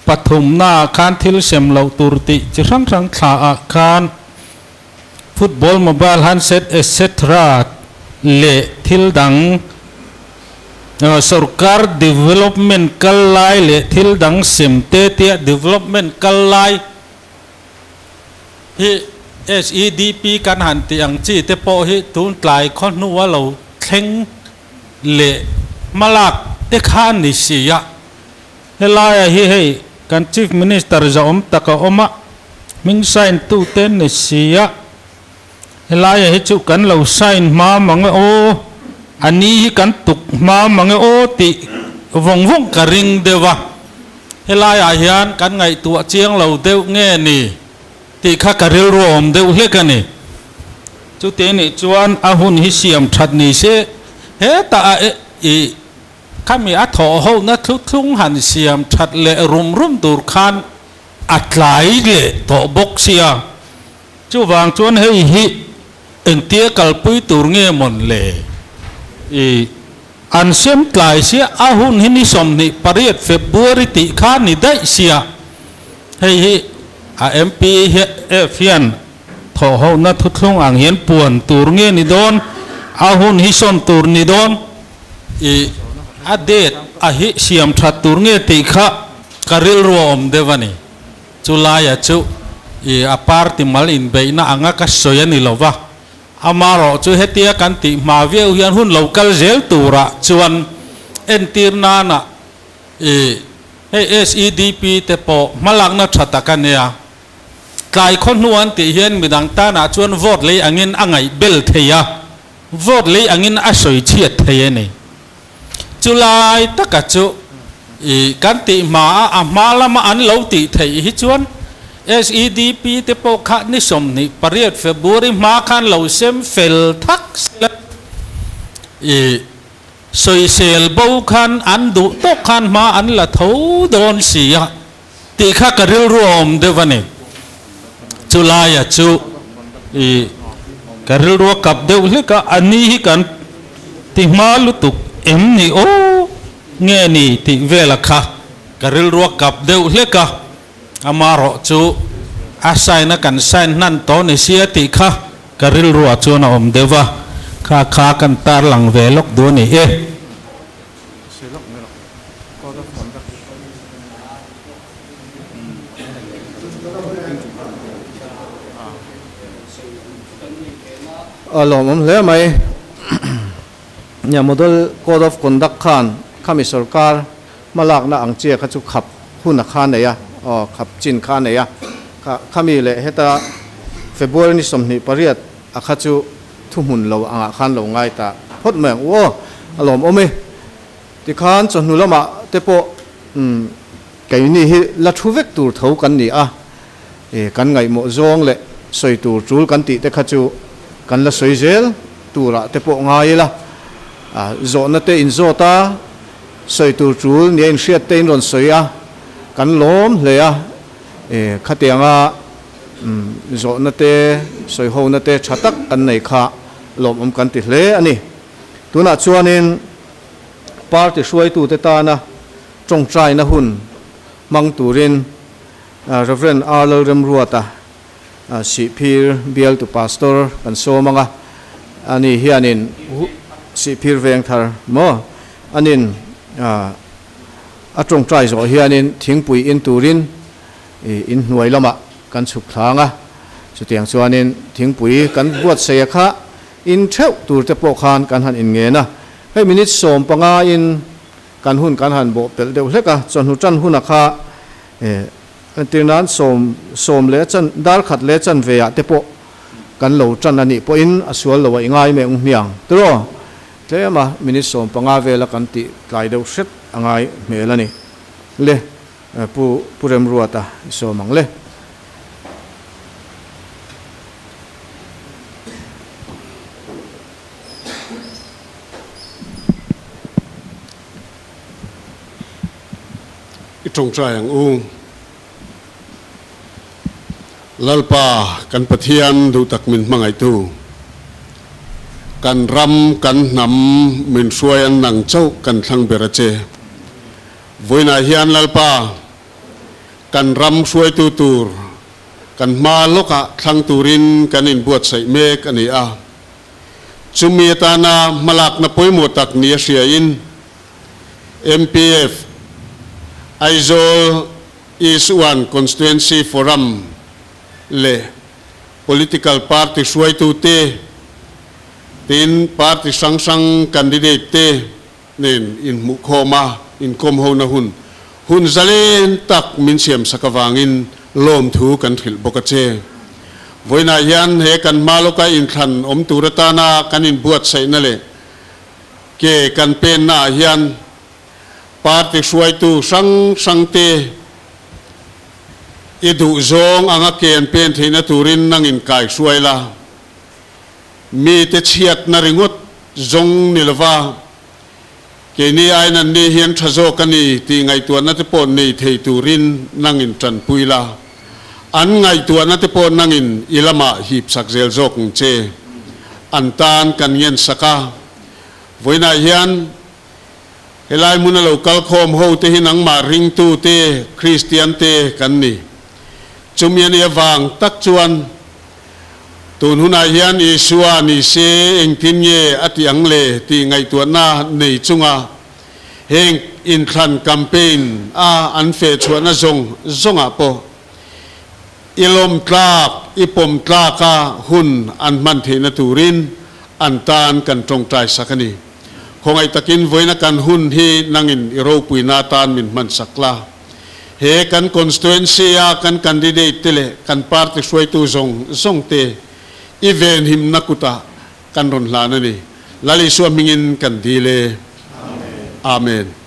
pathumnaah khan thil sem loh tur tih chi hrang hrang thlaah khan football, mobile handset etc leh thil dang sorkar development kal lai leh thil dang sem te tia development kal lai hi SEDP kan han tih ang chi te pawh hi tun tlai khaw hnua lo thleng leh hmalak te kha a ni si a. Helaia hi hei kan Chief Minister zahawm tak a awm a, hming sign tu te ni si a. Helaia hi chu kan lo sign hma mang e aw, a ni hi kan tuk hma mang e aw tih vawng vawng ka ring deuh a. Helaiah hian kan ngaihtuah chiang lo deuh nge ni tih kha ka rilru a awm deuh hlek a ni. Chutih nih chuan a hun hi siam that ni se, hetah a i khami a thawh hohna thluthlung han siam that leh rum rum tur khan a tlai leh tawh bawk sia. Chuvang chuan hei hi engtia kalpui tur nge mawn le? I an sem tlai sia a hun hi ni 28 February tih kha ni daih sia. Hei hi a MPF hian thawhhohna thuthlung ang hian puan tur nge ni dawn, a hun hi sawn tur ni dawn, i a date a hi siam that tur nge tih kha ka rilru a awm deuh a ni. Chu laia chu i a party mal inbeihna anga ka sawi a ni lo va, amarawh chu hetia kan tih hma viau hian hun lo kal zel turah chuan entir nana i hei SEDP te pawh hmalakna tha tak a nia. Tlai khaw hnu an tih hian midang tanah chuan vote lei angin a ngaih bel thei a, vote lei angin a sawi chhiat thei a ni. Chu lai taka chu i kan tih hma a, a hma lama an lo tih theih hi chuan SEDP te pawh kha ni 28 February hma khan lo sem fel thak sela i sawisel bo khan an duh tawk khan hma an la tho dawn si a tih kha ka rilru a awm deuh a ni. Chu laia chu i ka rilru a kap deuh hlek a, a ni hi kan ti hma lutuk em ni aw nge ni tih vela kha ka rilru a kap deuh hlek a, amarawh chu a sign a kan sign hnan tawh ni sia tih kha ka rilru ah chuan a awm deuh a, kha kha kan tarlang ve lawk duh a ni e. A lawmawm hle mai. Nia Model Code of Conduct khan khami sorkar hmalakna ang chia kha chu khap hun a kha nei a, aw khap chin kha a nei a. Khami leh heta February ni 28 a kha chu thuhmun lo angah khan lo ngai ta phawt mai ang u aw, a lawmawm e. Tikhan chawhnu lamah te pawh umm keini hi la thu vek tur tho kan ni a, e kan ngaihmawh zawng leh sawi tur tul kan tih te kha chu kan la sawi zel turah te pawh ngai ila, a zawhna te inzawt a, sawi tur tul nia inhriat te in rawn sawi a, kan lawm hle a, e khatianga umm zawhna te sawi hona te tha tak kan nei kha lawmawm kan ti hle a ni. Tunah chuanin party hruaitute tana tawngtaina hun hmang turin Rev. R. Lalremruata Sihphir bialtu pastor kan sawm ang a, ani hianin Sihphir Vengthar maw anin a tawngtai zawh hianin thingpui in turin inhnuai lamah kan chhuk thlang a, chutiang chuanin thingpui kan buatsaih a kha In theuh tur te pawh khan kan han inngen a, hei minute 15 in kan hun kan han bawh pelh deuh hlek a, chawhnu tan huna kha entir nan sawm sawm leh chan dar khat leh chan ve ah te pawh kan lo tan a nih pawhin a sual lo a i ngai meh ung hmiang tiraw? Tlem a minute 15 vela kan tih tlai deuh hret a ngai hmel a ni. Le Pu Pu Remruata i sawm ang le. I tawngtai ang u. Lalpa kan Pathian duhtak min hmangaihtu, kan ram kan hnam min hruai an nang chauh kan thlang ber a che. Vawiinah hian Lalpa kan ram hruaitu tur kan hma lawkah thlang turin kan inbuatsaih mek a ni a. Chumi atana hmalakna pawimawh tak ni a hriain MPF, Aizawl East One Constituency Forum leh Political Party hruaitute Tin, party hrang hrang candidate te nen inhmuhkhawm a, inkawm hona hun, hun zalen tak min siamsak avangin lawmthu kan hrilh bawk a che. Vawiinah hian he kan hma lawka inthlan awm tur atana kan inbuatsaihna leh ke kan pennaah hian party hruaitu hrang hrangte i duhzawng anga ke an pen theihna turin nang inkai hruai la. Mite chhiatna ringawt zawng ni lova, keini aiin an ni hian tha zawk a ni tih ngaihtuahna te pawh nei thei turin nangin tanpui la. An ngaihtuahna te pawh nangin i lamah hipsak zel zawk ang che. An tan kan ngensak a. Vawiinah hian helai hmuna lo kalkhawm ho te hi nangmah ringtu te, Kristian te kan ni. Chumi a nih avang tak chuan Tun hunah hian Isua ni se engtin nge a tih ang le tih ngaihtuahna nei chunga heng inthlan campaign a an feh chhuahna zawng zawngah pawh i lawm tlak, i pawm tlaka hun an hman theihna turin an tan kan tawngtai sak a ni. Khawngaih takin vawiina kan hun hi nangin i ropuina atan min hman sak la. He kan constituency a kan candidate te leh kan party hruaitu zawng zawng te i venhimna kutah kan rawn hlan a ni. Lal Isua hmingin kan dil e. Amen.